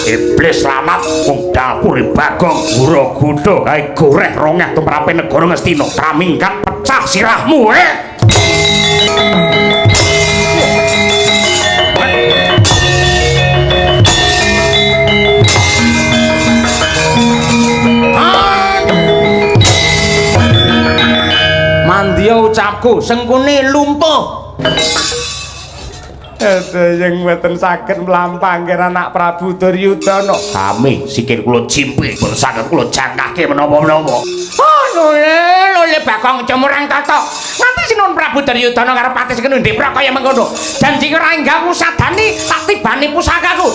Iblis lanat wong dapure Bagong Gura-gudha gawe goreh rongeh tumrape negara Ngastina. Kamingkat pecah sirahmu, eh. Mandya ucapku, Sengkuni lumpuh. Sedaya mboten saged mlampahke anak Prabu Duryudana. Kami sikil kula jimpi pun saged kula jangkahke menapa-menapa. Oh, lole, lole Bagong cemurang tata. Nganti sinuwun Prabu Duryudana karo Patih Sengkuni ndeprak kaya mengkono. Janji ora enggal musadani tak tibani pusakaku.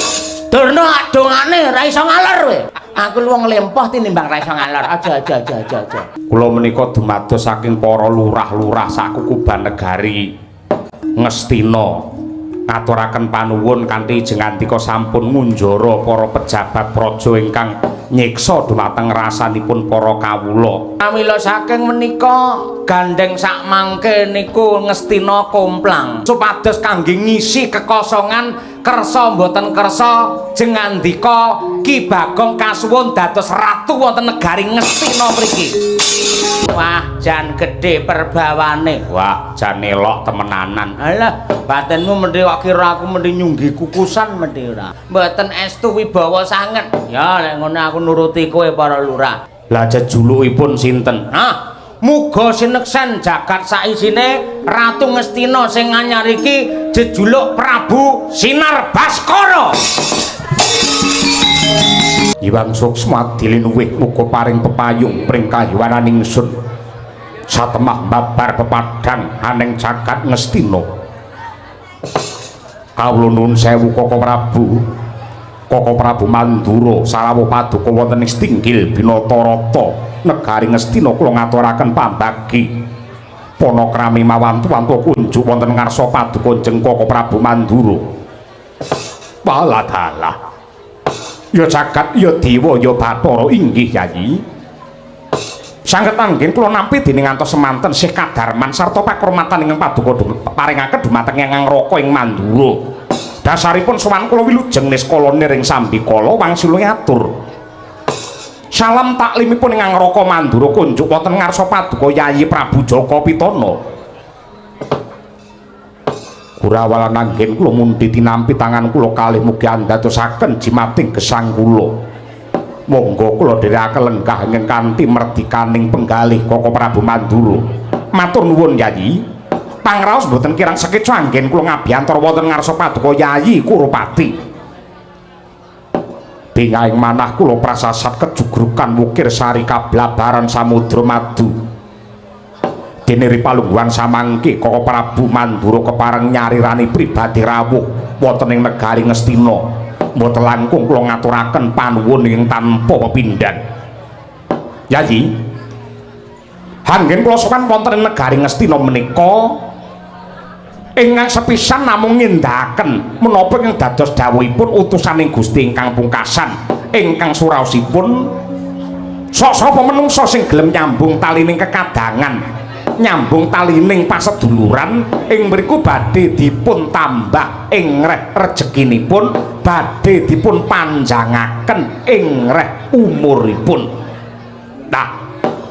Durna dongane ra iso ngalor kowe. Aku lu wong lempoh tinimbang ra iso ngalor. Aja aja aja aja aja. Kula menika dumados saking para lurah-lurah sakukuban negari Ngastina. Ngaturaken panuwun kanthi jengandika sampun ngunjara para pejabat praja ingkang nyiksa dumateng rasanipun para kawula. Pramila saking menika gandeng sak mangke niku Ngastina komplang supados kangge ngisi kekosongan kersa mboten kersa jengandika Ki Bagong kasuwun dados ratu wonten negari Ngastina mriki. Wah, jan gedhe perbawane. Wah, jan elok temenanan. Alah, batinmu mendhi kok kira aku mendhi nyunggi kukusan mendhi ora. Mboten estu wibawa sanget. Ya, lek ngono aku nuruti kowe para lurah. Lah jejulukipun sinten? Nah, muga sineksen jagat saisine Ratu Ngastina sing anyar iki jejuluk Prabu Sinar Baskara. Iwang suksma dilinuwih muga paring pepayung pring kayuwanan ingsun. Satemah babar pepadang aneng jagat Ngastina. Kawula nuwun sewu Koko Prabu. Koko Prabu Mandura sarawuh paduka wonten ing Stinggil Binatarata negari Ngastina kula ngaturaken pambagi. Panakrami mawantu-wantu kunjuk wonten ngarsa paduka jeng Koko Prabu Mandura. Waladalah. Ya jagat ya dewa ya bathara inggih Yayi. Sanget anggen kula nampi dening ngantos semanten sih kadarman sarta pakurmatan ingkang paduka paringaken dumateng Hyang Raka ing Mandura. Dasaripun sowan kula wilujeng niskala niring sambikala wangsula atur. Salam taklimipun ingkang Raka Mandura kunjuk wonten ngarsa paduka Yayi Prabu Jaka Pitana. Gurawalan anggen kula mundhi tinampi tangan kula kalih mugi andadosaken jimating gesang kula. Monggo kula dherekaken lenggah ingkang kanthi merdikaning penggalih Koko Prabu Mandura. Matur nuwun Yayi. Pangraos mboten kirang sekeca anggen kula ngabiyantara wonten ngarsa paduka Yayi Kurupati. Bingahing manah kula prasasat kejugrukan wukir sari kablabaran samudra madu. Dene ripalungguhan samangke Koko Prabu Mandura kepareng nyarirani pribadi rawuh wonten ing negari Ngastina. Mboten langkung kula ngaturaken panuwun ing tanpa pepindhan. Yayi, anggen kula sowan wonten ing negari Ngastina menika ingkang sepisan namung nindakaken menapa ingkang dados dawuhipun utusaning Gusti ingkang pungkasan ingkang suraosipun sok sapa menungsa sing gelem nyambung talining kekadangan, nyambung talining paseduluran ing mriku badhe dipun tambah ing reh rejekinipun, badhe dipun panjangaken ing reh umuripun. Nah,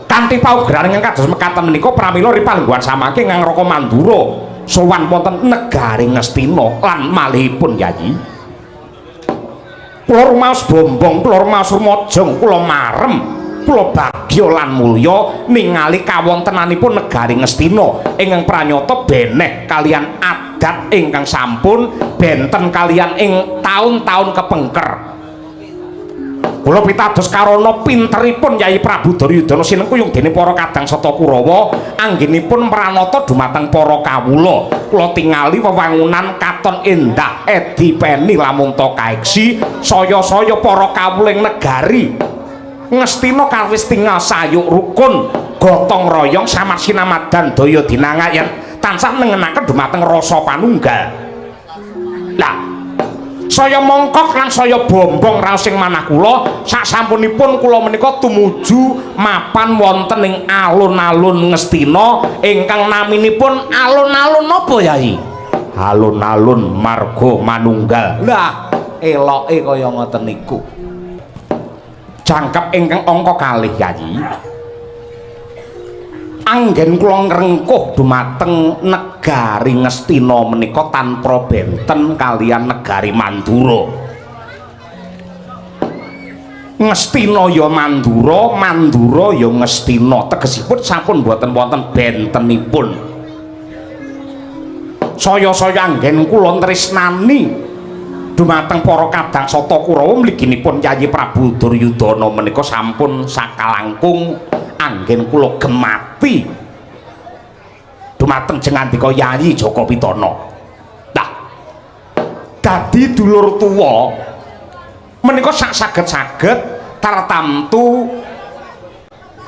kanthi paugeran ingkang kados mekaten menika pramila ripalungguhan samangke ingkang Raka Mandura sowan wonten negari Ngastina lan malihipun Yayi. Kula rumaos bombong, kula rumaos rumajang, kula marem, kula bagya lan mulya ningali kawontenanipun negari Ngastina ingkang pranyata beneh kalian adat ingkang sampun benten kalian ing taun-taun kepengker. Kula pitados karana pinteripun Yayi Prabu Duryudana sinengkuyung dening para kadang sata Kurawa anggenipun pranata dumateng para kawula. Kula tingali wewangunan katon endah edi peni lamun ta kaeksi saya-saya para kawula ing negari Ngastina kawis tingal sayuk rukun gotong royong samar sinamadan daya dinangayan tansah nengenaken dumateng rasa panunggal. Lah, saya mongkok lan saya bombong raos ing manah kula sasampunipun kula menika tumuju mapan wonten ing alun-alun Ngastina ingkang naminipun alun-alun napa Yayi? Alun-alun Marga Manunggal. Lah, Eloke kaya ngoten niku. Jangkep ingkang angka kalih, Yayi. Anggen kula ngrengkuh dumateng negari Ngastina menika tanpa benten kaliyan negari Mandura. Ngastina ya Mandura, Mandura ya Ngastina. Tegesipun sampun boten wonten bentenipun. Saya-saya anggen kula tresnani dumateng para kadang sata Kurawa mliginipun Yayi Prabu Duryudana menika sampun sakalangkung anggen kula gemati dumateng jengandika Yayi Jaka Pitana. Nah, dadi dulur tuwa menika sak saged-saged tartamtu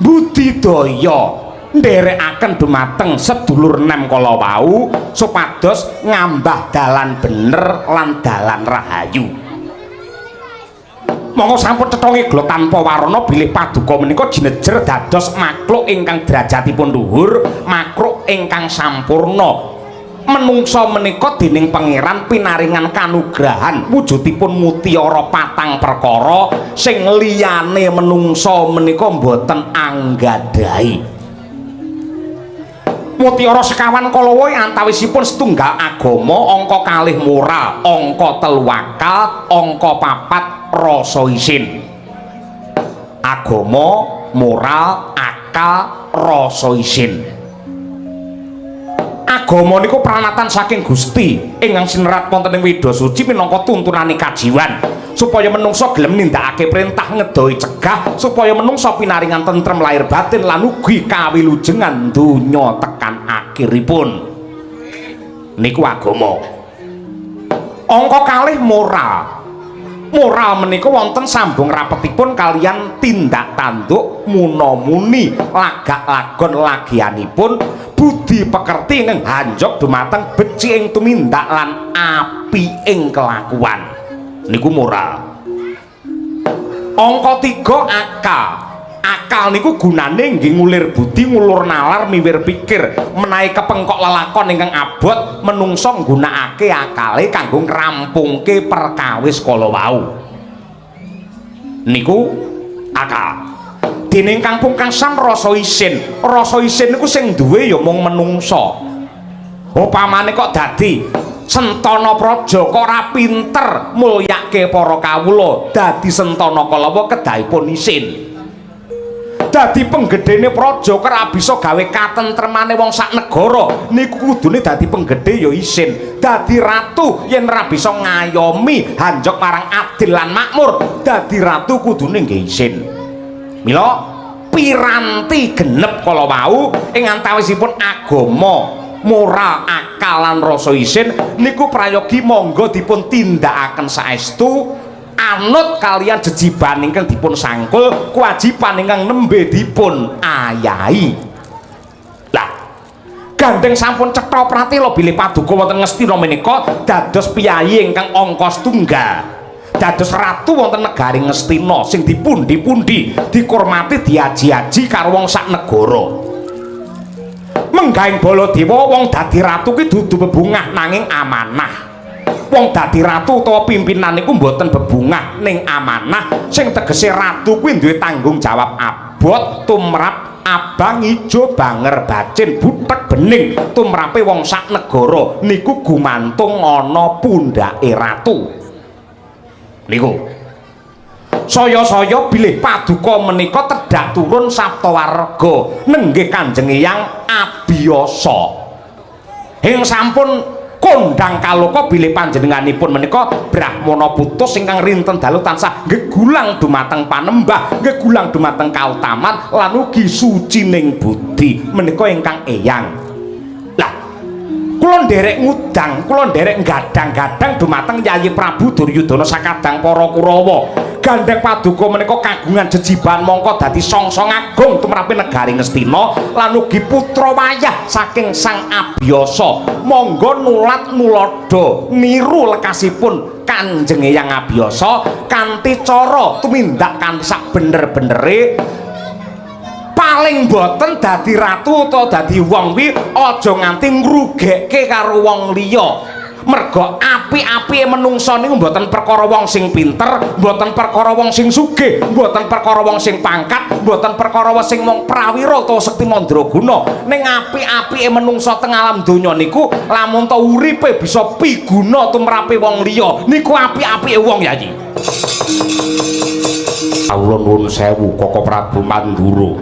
budidaya nderekaken dumateng sedulur nem kala wau supados ngambah dalan bener lan dalan rahayu. Monggo sampun cetha ngegla tanpa warana bilih paduka menika jinejer dados makhluk ingkang derajatipun luhur, makhluk ingkang sampurna. Menungsa menika dening Pangeran pinaringan kanugrahan wujudipun mutiara patang perkara sing liyane menungsa menika mboten anggadhahi. Mutiara sekawan kala wau antawisipun setunggal agama, angka kalih moral, angka telu akal, angka papat rasa isin. Agama, moral, akal, rasa isin. Agama niku pranatan saking Gusti ingkang sinerat wonten ing Weda Suci minangka tuntunane kajiwan supaya menungsa gelem nindakake perintah ngedohi cegah, supaya menungsa pinaringan tentrem lahir batin lan ugi kawilujengan donya tekan akhiripun. Niku agama. Angka kalih moral. Moral menika wonten sambung rapetipun kaliyan tindak tanduk muna-muni lagak lagon lagianipun budi pekerti ingkang hanjog dumateng becik ing tumindak lan apiing kelakuan. Niku moral. Angka 3 akal. Akal niku gunane nggih ngulir budi, ngulur nalar, miwir pikir, menawi kepengkok lelakon ingkang abot menungsa nggunakake akale kanggo ngrampungke perkawis kala wau. Niku akal. Dene ingkang pungkasan rasa isin. Rasa isin niku sing duwe ya mung menungsa. Upamane kok dadi Sentana Praja kok ora pinter mulyake para kawula, dadi Sentana kalawa kedahipun isin. Dadi penggedhene praja kok ora bisa gawe katentremane wong sak negara, niku kudune dadi penggedhe ya isin. Dadi ratu yen ora bisa ngayomi hanjok marang adil lan makmur, dadi ratu kudune nggih isin. Mila piranti genep kala wau ing antawisipun agama, moral, akal lan rasa isin niku prayogi monggo dipun tindakaken saestu anut kalian jejiban ingkang dipun sangkul, kewajiban ingkang nembe dipun ayahi. Lah, gandeng sampun cetha pratela bilih paduka wonten Ngastina menika dados piyayi ingkang angka setunggal, dados ratu wonten negari Ngastina sing dipundi-pundi, dikurmati, diaji-aji karo wong sak negara. Menggahing Baladewa wong dadi ratu ki dudu bebungah nanging amanah. Wong dadi ratu utawa pimpinan niku mboten bebungah ning amanah, sing tegese ratu kuwi duwe tanggung jawab abot tumrap abang ijo banger bacin butek bening tumrape wong sak negara niku gumantung ana pundhake ratu. Niku saya-saya bilih paduka menika tedhak turun saptawarga nenggih Kanjeng Eyang Abiyasa ing sampun kondang kaloka bilih panjenenganipun menika brahmana putus ingkang rinten dalu tansah gegulang dumateng panembah, gegulang dumateng kautaman lan ugi sucining budi menika ingkang eyang. Lah, kula nderek ngudang, kula nderek gadang-gadang dumateng Yayi Prabu Duryudana sakadang para Kurawa. Gandeng paduka menika kagungan jejiban mongko dadi songsong agung tumrape negari Ngastina lan ugi putra wayah saking Sang Abiyasa. Monggo nulat nuladha niru lekasipun Kanjeng Eyang Abiyasa kanthi cara tumindak kanthi sak bener-benere. Paling boten dadi ratu utawa dadi wong kuwi aja nganti ngrugekke karo wong liya. Merga apik-apike menungsa niku mboten perkara wong sing pinter, mboten perkara wong sing sugih, mboten perkara wong sing pangkat, mboten perkara sing wong prawira utawa sekti mandraguna. Ning apik-apike menungsa teng alam donya niku lamun ta uripe bisa piguna tumrape wong liya, niku apik-apike wong, Yayi. Kawula nuwun sewu Koko Prabu Mandura.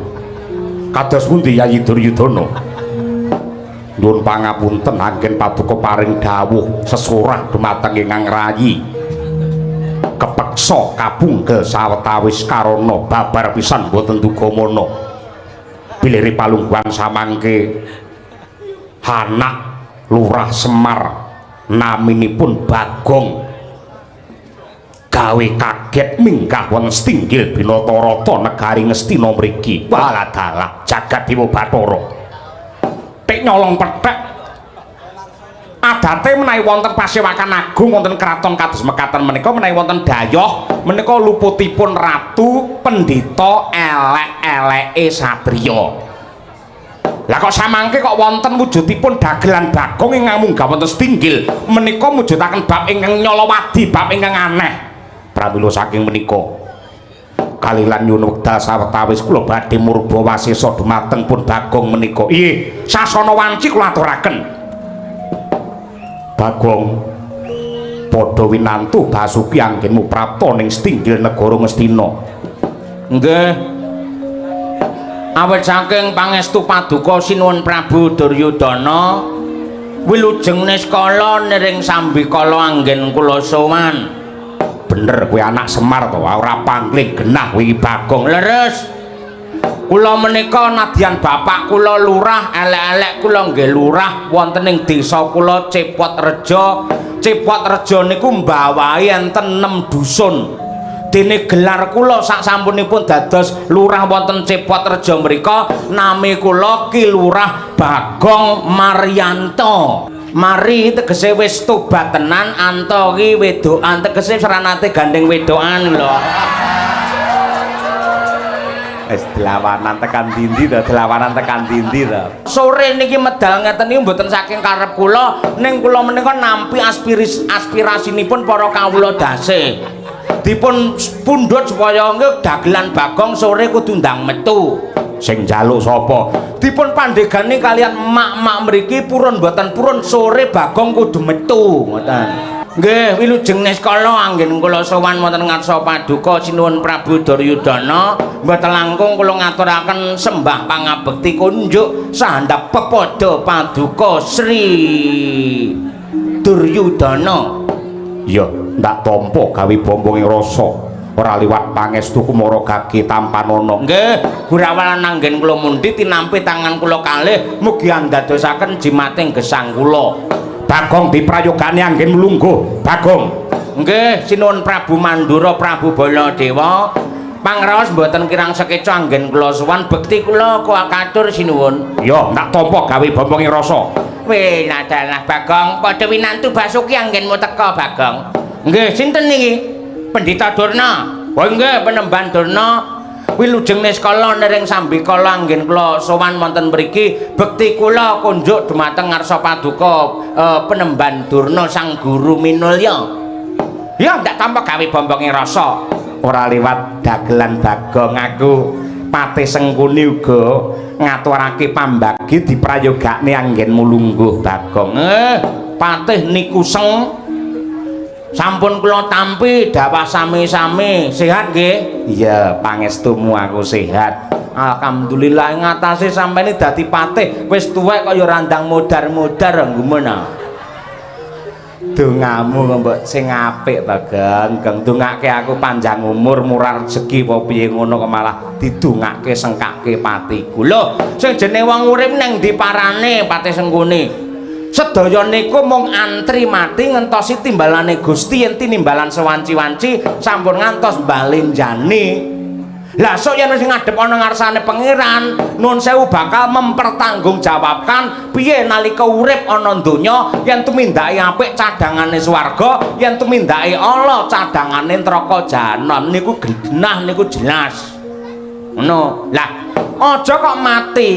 Kados pundi Yayi Duryudana? Nyuwun pangapunten anggen paduka paring dawuh sesorah dumateng ingkang rayi. Kepeksa kapunggel sawetawis karana babar pisan boten dugamana. Bilih palungguhan samangke anak Lurah Semar naminipun Bagong gawe kaget minggah wonten setinggil Binatarata negari Ngastina mriki. Walah dalah jagat Dewa Bathara. Tik nyolong pethek. Adate menawi wonten pasewakan agung wonten kraton kados mekaten menika, menawi wonten dayoh menika luputipun ratu, pendhita, elek-eleke satriya. Lah kok samangke kok wonten wujudipun dagelan Bagong ingkang munggah wonten setinggil menika mujudaken bab ingkang nyalawadi, bab ingkang aneh. Pramila saking menika kalilan nyuwun wekdal sawetawis kula badhe murba wasesa dumateng pun Bagong menika. Inggih, sasana wanci kula aturaken. Bagong, padha winantu basuki anggenmu prapta ning setinggil negara Ngastina. Nggih. Awit saking pangestu paduka Sinuwun Prabu Duryudana, wilujeng niskala niring sambikala anggen kula sowan. Bener kowe anak Semar to, ora pangling genah kowe iki Bagong. Leres. Kula menika nadyan bapak kula lurah, elek-elek kula nggih lurah wonten ing desa kula Cepot Rejo. Cepot Rejo niku mbawahi enten 6 dusun. Dene gelar kula sak sampunipun dados lurah wonten Cepot Rejo mriku, nami kula Ki Lurah Bagong Maryanto. Mari tegese wis tobat tenan, anto ki wedokan, tegese seranate gandeng wedokan lho. Wis delawanan tekan dindi to, delawanan tekan dindi to. Sore niki medal ngeten niku mboten saking karep kula, ning kula menika nampi aspirasinipun para kawula dase. Dipun pundhut supaya nggih dagelan Bagong sore kudu ndang metu. Sing njaluk sapa? Dipun pandhegani kalian mak-mak mriki, purun mboten purun sore Bagong kudu metu ngoten. Nggih, wilujeng niskala anggen kula sowan wonten ngarsa paduka Sinuwun Prabu Duryudana, mboten langkung kula ngaturaken sembah pangabekti kunjuk sahandap pepada paduka Sri Duryudana. Iya, ndak tampa gawe bombonge rasa. Ora liwat pangestu kumara gage tampanana. Nggih, gurawalan anggen kula mundhi tinampi tangan kula kalih, mugi andadosaken jimating gesang kula. Bagong diprayogane anggen mlungguh, Bagong. Nggih, Sinuwun Prabu Mandura Prabu Baladewa. Pangraos mboten kirang sekeca anggen kula sowan, bekti kula katur sinuwun. Ya, ndak tampa gawe bombonge rasa. Weh, nadalah Bagong, padha winantu basuki anggenmu teka Bagong. Nggih, sinten niki? Pendhita Durna. Oh nggih, Penemban Durna. Wilujeng niskala niring sambikala anggen kula sowan wonten mriki, bekti kula kunjuk dumateng ngarsa paduka Penemban Durna Sang Guru Minulya. Ya, ndak tampa gawe bombonge rasa. Ora liwat dagelan Bagong, aku Patih Sengkuni uga ngaturake pambagi diprayogakne anggenmu lungguh Bagong. Patih niku seng sampun kula tampi dawah sami-sami. Sehat nggih? Iya, pangestumu aku sehat. Alhamdulillah, ing atase sampeyan dadi patih wis tuwek kaya randang modar-modar gumun. Dongamu mbok sing apik to, Geng. Geng dongake aku panjang umur, murah rezeki apa piye ngono kok malah didongake sengkake patiku. Lho, sing jenenge wong urip nang ndi parane Patih Sengkuni? Sedaya niku mung antri mati ngentosi timbalane Gusti, yen tinimbalan sewanci-wanci sampun ngantos balenjane. Lah sok yen wis ngadhep ana ngarsane pangeran, nuwun sewu bakal mempertanggungjawabkan piye nalika urip ana donya, yen tumindake apik cadhangane swarga, yen tumindake ala cadhangane neraka jahanam. Niku genah, niku jelas. Ngono. Lah aja kok mati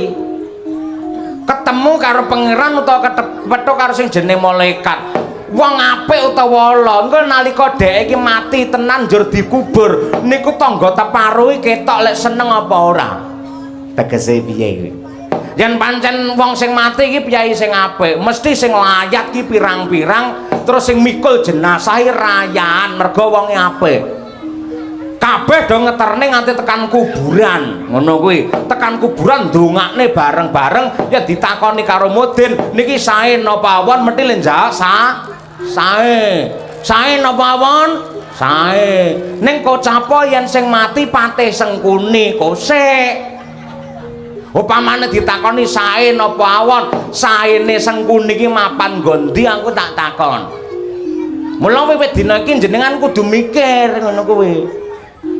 ketemu karo pangeran utawa kepethuk karo sing jenenge malaikat. Wong apik utawa ala, engko nalika dheke iki mati tenan njur dikubur, niku tangga teparo iki ketok lek seneng apa ora. Tegese piye kuwi? Yen pancen wong sing mati iki piyayi sing apik, mesti sing layat ki pirang-pirang, terus sing mikul jenazah rayaan mergo wonge apik. Kabeh do ngeterne nganti tekan kuburan, ngono kuwi. Tekan kuburan ndongakne bareng-bareng, ya ditakoni karo mudin, niki sae napa awon, mesti le njawab sae. Sae napa awon? Sae. Ning kocapa yen sing mati patih Sengkuni kosek. Upamane ditakoni sae napa awon, saene Sengkuni iki mapan nggon ndi aku tak takon. Mula wiwit dina iki jenengan kudu mikir ngono kuwi.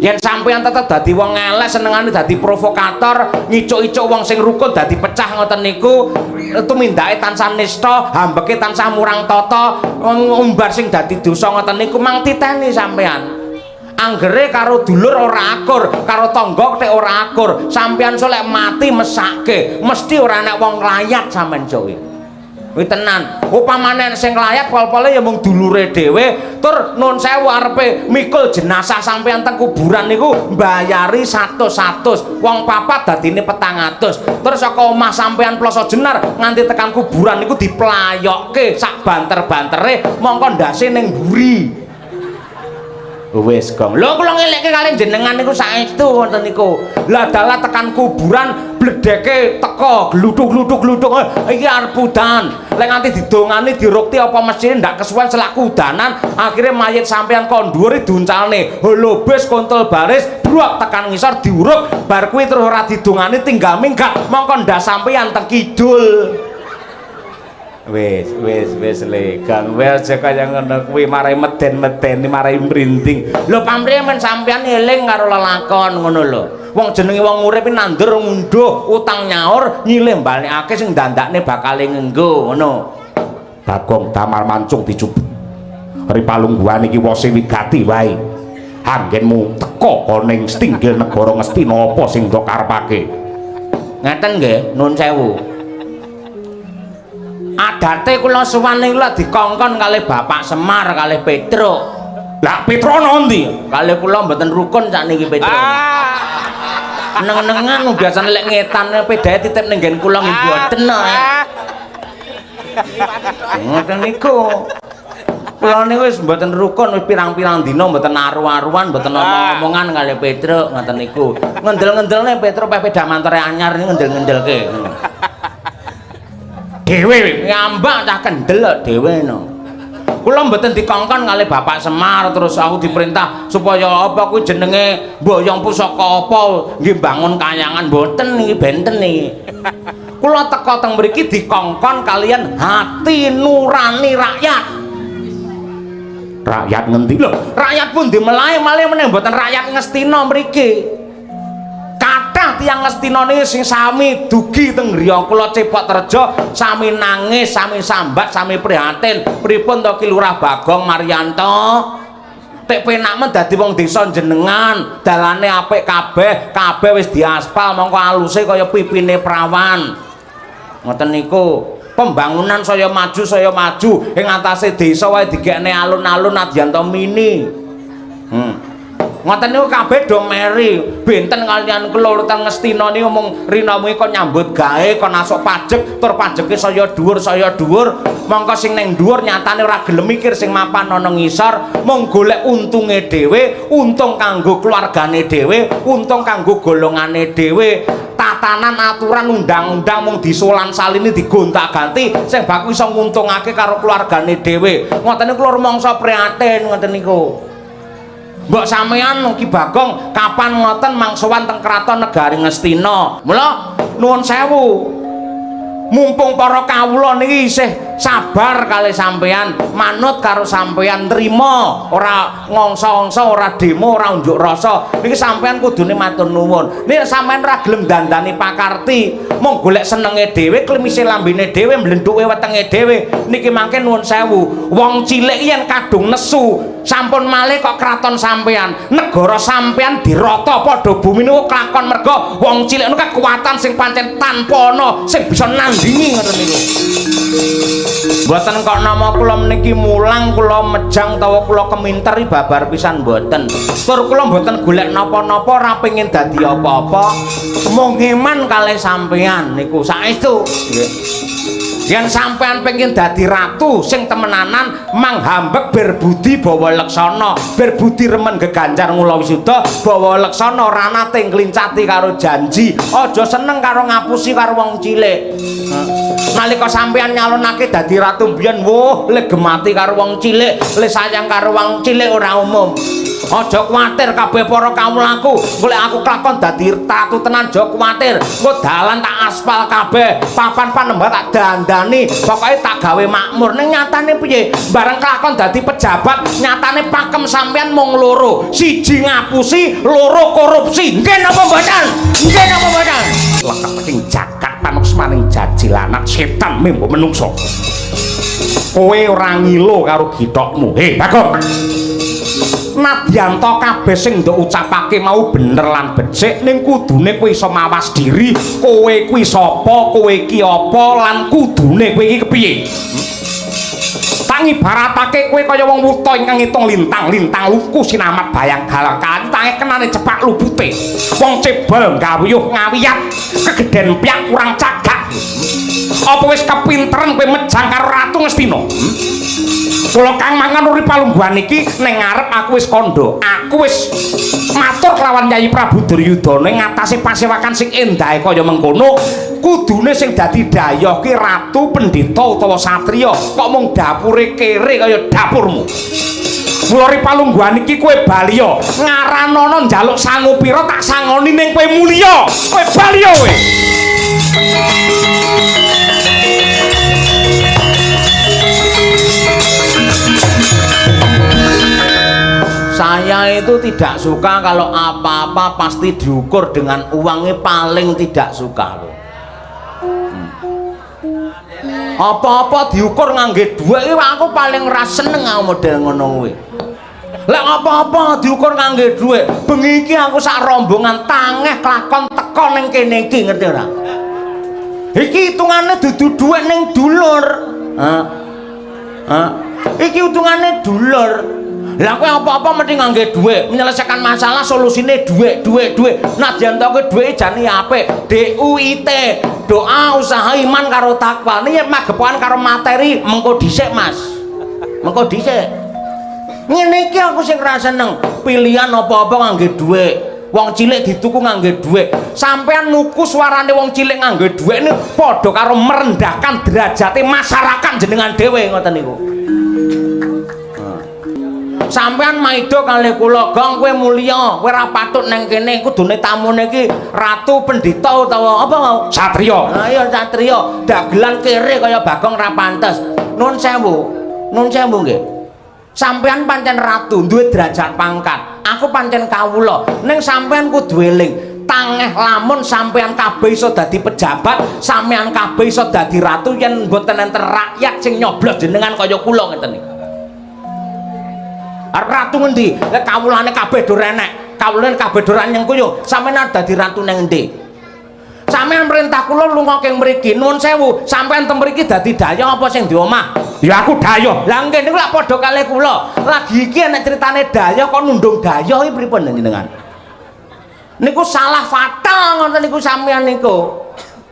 Yen sampeyan tetep dadi wong elek, senengane dadi provokator, ngicuk-icuk wong sing rukun dadi pecah ngoten niku, tumindake tansah nista, hambeke tansah murang tata, ngumbar sing dadi dosa ngoten niku mang titeni sampeyan. Anggere karo dulur ora akur, karo tangga tek ora akur, sampeyan sok lek mati mesake, mesti ora enek wong layat sampean jowe. Kuwi tenan. Upamane sing layat pol-pole ya mung dulure dhewe, tur nun sewu arepe mikul jenazah sampeyan teng kuburan niku mbayari 100-100, wong papat dadine 400. Terus saka omah sampeyan Ploso Jenar nganti tekan kuburan niku diplayokke sak banter-bantere mongko ndase ning mburi. Wis gong. Lho kula ngelekke kaliyan jenengan niku saestu ngoten niku. Lah dalah tekan kuburan bledeke teko gluduk-gluduk-gluduk. Iki arep udan. Lek nganti didongani dirukti apa mesthine ndak kesuwen selak kudanan, akhire mayit sampeyan kon dhuwur diuncalne. Holobes kontol baris brok tekan ngisor diuruk, bar kuwi terus ora didongani tinggal minggat mongko ndas sampeyan teng kidul. Wis wis wis le gang wis aja kaya ngono kuwi marai meden-medeni marai mrinding. Lho pamrih men sampeyan eling karo lelakon ngono lho. Wong jenenge wong urip iki nandur ngunduh utang nyaur nyilih balekake sing dandakne bakale ngenggo ngono. Bagong damar mancung dicubut. Ri palungguhan iki wose wigati wae. Anggenmu teka ning stinggil negara Ngastina apa sing mbok karepake? Ngeten nggih, nuwun sewu. Adate kula sowan niku lak dikongkon kalih Bapak Semar kalih Petruk. Lah Petruk ana endi? Kalih kula mboten rukun sakniki Petruk. Neng-nengan biasane lek ngetan pedahe titip ning nggen kula nggih mboten kok. Ngoten niku. Kula niku wis mboten rukun wis pirang-pirang dina mboten aru-aruan, mboten omong-omongan kalih Petruk ngoten niku. Ngendel-ngendelne Petruk peh mantore anyar niku ngendel-ngendelke. Dhewe ngambak cah kendel kok dhewe no. Kula mboten dikongkon kalih Bapak Semar terus aku diperintah supaya apa kuwi jenenge mboyong pusaka apa nggih bangun kayangan mboten iki benten iki. Kula teka teng mriki dikongkon kaliyan hati nurani rakyat. Rakyat ngendi lho? Rakyat pundi melahe malih meneh mboten rakyat Ngastina mriki. Kathah tiyang Ngastina niki sing sami dugi teng griya kula Cepok Terjo, sami nangis, sami sambat, sami prihatin. Pripun to Ki Lurah Bagong Maryanto? Tek penak men dadi wong desa jenengan, dalane apik kabeh, kabeh wis diaspal mongko aluse kaya pipine prawan. Ngoten niku. Pembangunan saya maju, ing atase desa wae digekne alun-alun Adyanto mini. Ngoten niku kabeh do meri. Benten kaliyan kula teng Ngastina niku mung rina wengi kon nyambut gawe, kon asuk pajek, tur pajeke saya dhuwur. Mongko sing ning dhuwur nyatane ora gelem mikir sing mapan ana ngisor, mung golek untunge dhewe, untung kanggo keluargane dhewe, untung kanggo golongane dhewe. Tatanan aturan undang-undang mung disolan salini digonta-ganti sing baku iso nguntungake karo keluargane dhewe. Ngoten niku kula rumangsa prihatin ngoten niku. Mbok sampeyan Ki Bagong kapan ngoten mangsowan teng kraton negari Ngastina. Mula nuwun sewu. Mumpung para kawula niki isih sabar kalih sampeyan, manut karo sampeyan, trima, ora ngongso-ngongso, ora demo, ora unjuk rasa. Niki sampeyan kudune matur nuwun. Nek sampeyan ora gelem dandani pakarti, mung golek senenge dhewe, klimise lambene dhewe, mblendhuke wetenge dhewe, niki mangke nuwun sewu. Wong cilik yen kadung nesu, sampun malih kok kraton sampeyan, negara sampeyan dirata padha bumi niku klakon merga wong cilik niku kekuatan sing pancen tanpa ana sing bisa nandingi ngoten niku. Mboten kok nama kula meniki mulang, kula mejang utawa kula keminter babar pisan mboten. Tur kula mboten golek napa-napa, ora pengin dadi apa-apa. Mung ngeman kalih sampean niku saestu. Nggih. Yen sampean pengin dadi ratu sing temenanan manghambek berbudi bawa leksana, berbudi remen geganjar ngula wisuda bawa leksana ora nate nglincati karo janji, aja seneng karo ngapusi karo wong cilik. Nalika sampean nyalonake dadi ratu mbiyen, wuh le gemati karo wong cilik, le sayang karo wong cilik ora umum. Aja kuwatir kabeh para kawulaku, golek aku kelakon dadi ratu tenan aja kuwatir. Engko dalan tak aspal kabeh, papan panembah tak dandani, pokoke tak gawe makmur. Ning nyatane piye? Bareng kelakon dadi pejabat, nyatane pakem sampean mung loro. Siji ngapusi, loro korupsi. Nggih napa mboten? Nggih napa mboten? Leketing jagat panuksmaning jajilanat setan membo menungso. Kowe ora ngilo karo githokmu. He, Bagong. Nadyan to kabeh sing ndok ucapake mau bener lan becik, ning kudune kowe iso mawas diri, kowe kuwi sapa, kowe iki apa lan kudune kowe iki kepiye. Tak ngibaratake kowe kaya wong wuta ingkang ngitung lintang-lintang luku sinamat bayang galang tange kenane cepak lupute. Wong cebol gawiyuh ngawiyat, kegeden piak kurang cagak. Apa wis kepinteren kowe mejang karo Ratu Ngastina? Kula kang mangan uri palungguhan iki ning ngarep aku wis kandha. Aku wis matur kelawan Yayi Prabu Duryudana ngatasé pasewakan sing endahe kaya mengkono. Kudune sing dadi dayoh ki ratu, pendhita utawa satriya, kok mung dapure kere kaya dapurmu. Mula ri palungguhan iki kowe baliya, ngaranana njaluk sangu pira tak sangoni ning kowe mulya. Kowe baliya kowe. Saya itu tidak suka kalau apa-apa pasti diukur dengan uangnya, paling tidak suka loh. Apa-apa diukur ngangge dhuwit iki aku paling ra seneng aku model ngono kuwi. Lek apa-apa diukur ngangge dhuwit, bengi iki aku sak rombongan tangeh kelakon teko ning kene iki, ngerti ora? Iki hitungane dudu dhuwit ning dulur. Heeh. Heeh. Iki hitungane dulur. Lah kowe apa-apa mesti ngangge dhuwit, menyelesaikan masalah solusine dhuwit, dhuwit, dhuwit. Nadyan to kowe dhuwit jane apik. D U I T, doa, usaha, iman karo takwa. Nek magepokan karo materi mengko dhisik, Mas. Mengko dhisik. Ngene iki aku sing ra seneng, pilihan apa-apa ngangge dhuwit. Wong cilik dituku ngangge dhuwit. Sampean nuku suarane wong cilik ngangge dhuwit niku padha karo merendahkan derajate masyarakat jenengan dhewe ngoten niku. Sampean maido kalih kula, Gong, kowe mulya, kowe ora patut nang kene, kudune tamune iki ratu, pendhita utawa apa mau? Satriya. Ha iya satriya, dagelan kere kaya Bagong ra pantes. Nun sewu. Nun sewu nggih. Sampean pancen ratu, duwe derajat pangkat. Aku pancen kawula. Ning sampean kudu eling, tangeh lamun sampean kabeh iso dadi pejabat, sampean kabeh iso dadi ratu yen mboten enten rakyat sing nyoblos jenengan kaya kula ngeten iki. Ratu ngendi? Lek kawulane kabeh do renek, kawulane kabeh do nyengkuyung, sampean dadi ratu nang endi? Sampean perintah kula lunga keng mriki, nuwun sewu, sampean teng mriki dadi dayoh apa sing di omah? Ya aku dayoh. Lah nggih niku lak padha kalih kula. Lagi iki enek critane dayoh kok nundung dayoh iki pripun jenengan? Niku salah fatal ngoten niku sampean niku.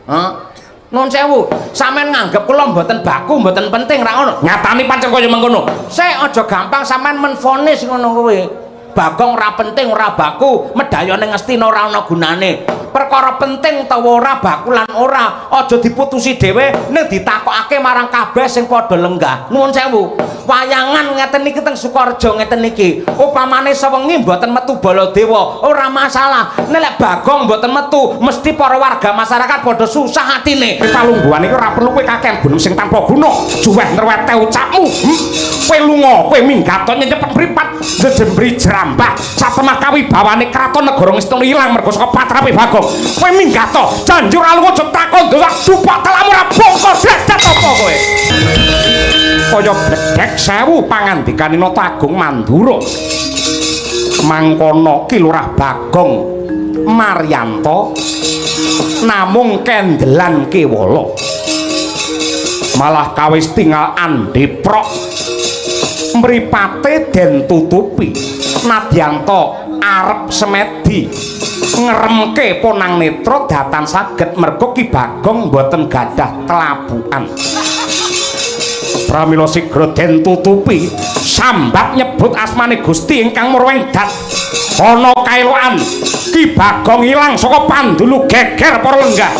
Hah? Nuwun sewu, sampean nganggep kula mboten baku, mboten penting ra ngono. Nyatane pancen kaya mengkono. Sik aja gampang sampean menvonis ngono kuwi. Bagong ora penting, ora baku, medayane Ngastina ora ana gunane. Perkara penting utawa ora baku lan ora, aja diputusi dhewe ning ditakokake marang kabeh sing padha lenggah. Nuwun sewu. Wayangan ngeten iki teng Sukorejo ngeten iki. Upamane sewengi mboten metu Baladewa, ora masalah. Nek lek Bagong mboten metu, mesti para warga masyarakat padha susah atine. Palungguhan iki ora perlu kowe kakean gunung sing tanpa guna. Juweh nrewete ucapmu. Kowe lunga, kowe minggat nyenyep mripat, njejembri jrambah, satemah kawibawane kraton negara Ngastina ilang mergo saka patrape Bagong. Kowe minggat to, janji ora lunga aja takon dosak dupak telamu ora bongko derajat apa kowe. Kaya bledek sewu pangandikane Nata Agung Mandura. Mangkono Ki Lurah Bagong Maryanto namung kendelan kewala. Malah kawis tinggal andeprok. Mripate den tutupi. Nadyanta arep semedi ngeremke Ponang Netra datan saged merga Ki Bagong mboten gadah telabukan. Pramila sigra den tutupi sambat nyebut asmane Gusti ingkang murwengdat. Ana kaelokan Ki Bagong ilang saka pandulu geger para lenggah.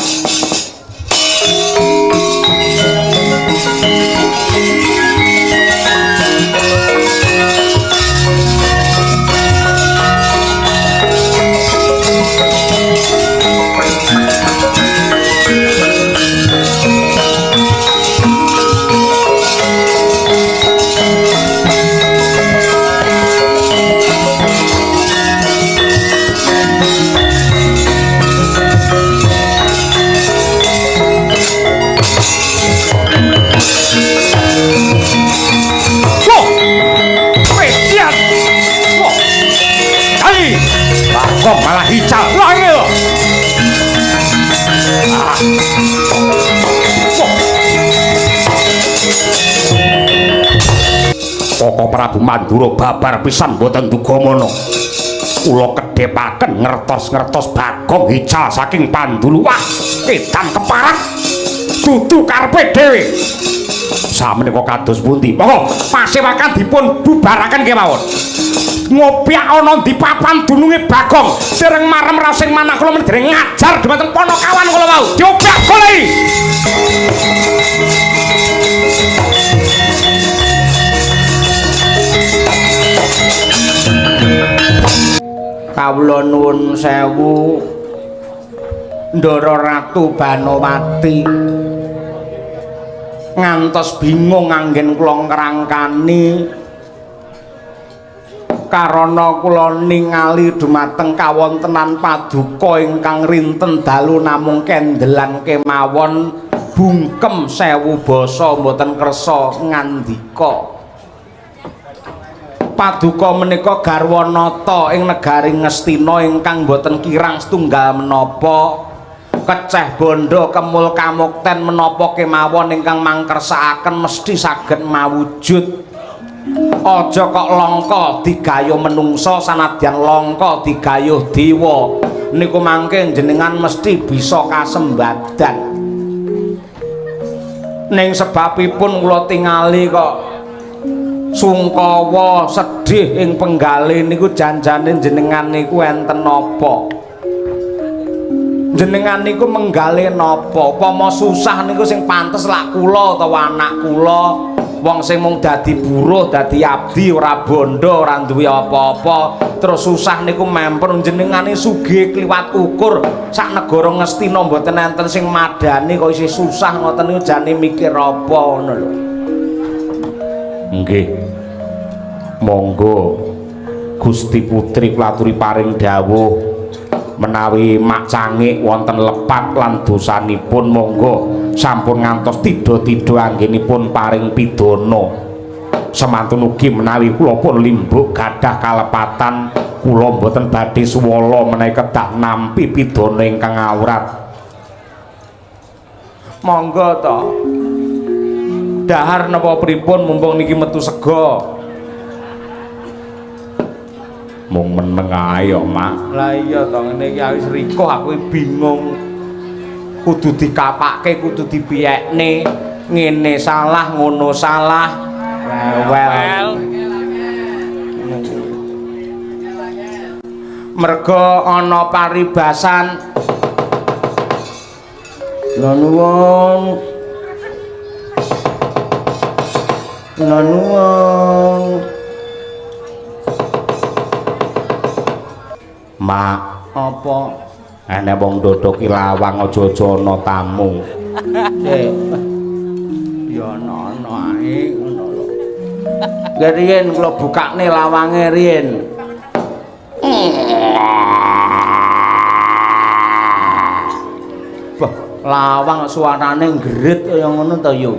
Kok malah ical lagi lho. Koko Prabu Mandura babar pisan mboten dugamana. Kula kedhepaken ngertos-ngertos Bagong ical saking pandulu. Wah, edan keparat. Dudu karepe dhewe. Samenika kados pundi? Monggo pasewakan dipun bubaraken kemawon. Ngopyak ana di papan dununge Bagong dereng marem rasing manah kula men dereng ngajar dhumateng Panakawan kula wau diopyak goleki. Kawula nuwun sewu Ndara Ratu Banowati, ngantos bingung anggen kula ngrangkani karana kula ningali dumateng kawontenan paduka ingkang rinten dalu namung kendelan kemawon bungkem sewu basa mboten kersa ngandika. Paduka menika garwa nata ing negari Ngastina ingkang mboten kirang setunggal menapa, keceh bondo kemul kamukten menapa kemawon ingkang mangkersakaken mesti saged mawujud. Aja kok langka digayuh menungsa sanadyan langka digayuh dewa niku mangke jenengan mesti bisa kasembadan. Ning sebabipun kula tingali kok sungkawa sedih ing penggalih niku janjane jenengan niku enten napa? Jenengan niku menggalih napa? Upama susah niku sing pantes lak kula utawa anak kula. Wong sing mung dadi buruh, dadi abdi, ora bondo, ora duwe apa-apa, terus susah niku memper. Jenengane sugih kliwat ukur, sak negara Ngastina mboten enten sing madani kok isih susah ngoten niku jane mikir apa ngono lho. Nggih. Monggo Gusti Putri kula aturi paring dawuh menawi mak cangik wonten lepat lan dosanipun monggo sampun ngantos tidha-tidha anggenipun paring pidana. Semantun ugi menawi kula pun limbuk gadah kalepatan kula mboten badhe suwala menawi kedah nampi pidana ingkang awrat. Monggo to. Dahar napa pripun mumpung niki metu sega. Mung meneng ae kok, Mak. Lah iya to, ngene iki wis rikuh aku bingung. Kudu dikapake, kudu dipiyekne. Ngene salah, ngono salah. Rewel. Merga ana paribasan. Lha nuwun. Lha nuwun. Mak, apa? Enek wong dodok lawang aja-aja ana tamu. Sik. Ya ana-ana ae ngono lho. Nggih riyen kula bukakne lawange riyen. Wah, lawang suarane nggerit kaya ngono to yo.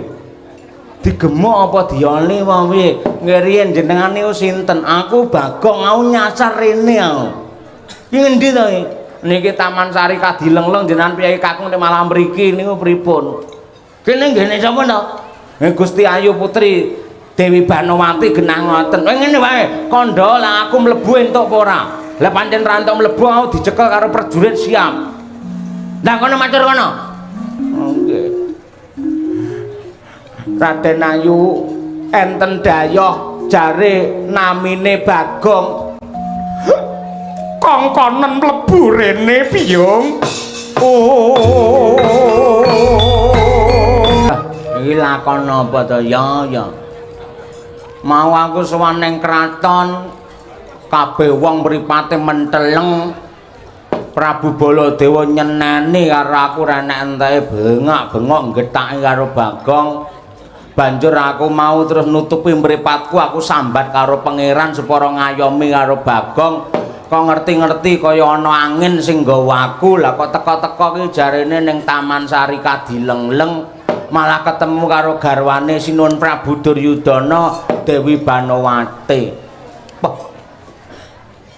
Digemuk apa dioni apa piye? Nggih riyen jenengan niku sinten? Aku Bagong, aku nyasar rene aku. Iki ngendi to iki? Niki Taman Sari Kadilengleng jenengan piye kakung nek malah mriki niku pripun? Kene nggene sapa to? Gusti Ayu Putri Dewi Banowati genah ngoten. Ngene wae, kandha lah aku mlebu entuk apa ora? Lah pancen ra entuk mlebu aku dicekel karo prajurit siap. Lah kono matur kono. Nggih. Raden Ayu enten dayoh jare namine Bagong. Kongkonen mlebu rene, Biyung. Oh. Iki lakon apa to ya ya? Mau aku sowan ning kraton, kabeh wong mripate menteleng. Prabu Baladewa nyeneni karo aku ora enek enteke bengak-bengok nggetaki karo Bagong. Banjur aku mau terus nutupi mripatku, aku sambat karo pangeran supaya ngayomi karo Bagong. Kok ngerti-ngerti kaya ana angin sing nggawa aku. Lah kok teka-teka ki jarene ning Taman Sari Kadilengleng malah ketemu karo garwane Sinuwun Prabu Duryudana Dewi Banowati. Peh.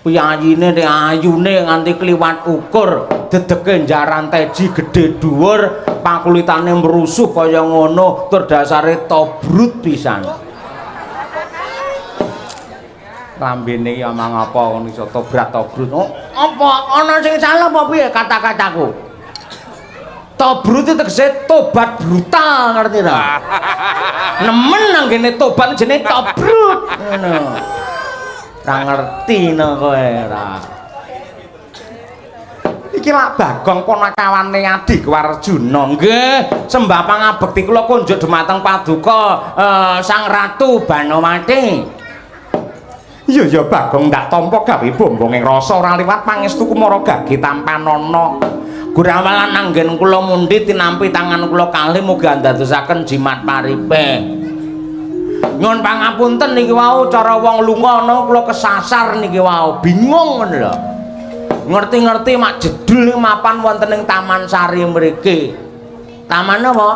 Piyayine nek ayune nganti kliwat ukur, dedeke njaran teji gedhe dhuwur, pakulitane mrusuh kaya ngono, tur dasare tobrut pisan. Lambene iki omong apa ngono iso tobrak-tobrut. Oh, apa ana sing salah apa piye kata-kataku? Tobrut itu tegese tobat brutal, ngerti ta? Nemen nang kene tobat jenenge tobrut. Ngono. Ora ngerti no kowe ora. Iki lak Bagong ponakawane Adhiku Arjuna. Nggih, sembah pangabekti kula kunjuk dumateng paduka Sang Ratu Banowati. Iya ya Bagong, ndak tampa gawe bombong ing rasa ora liwat pangestu kumara gage tampanana. Gurawalan anggen kula mundhi tinampi tangan kula kalih mugi andadosaken jimat paripe. Nyuwun pangapunten niki wau cara wong lunga ana kula kesasar niki wau, bingung ngono lho. Ngerti-ngerti mak jedul mapan wonten ing Taman Sari mriki. Taman apa?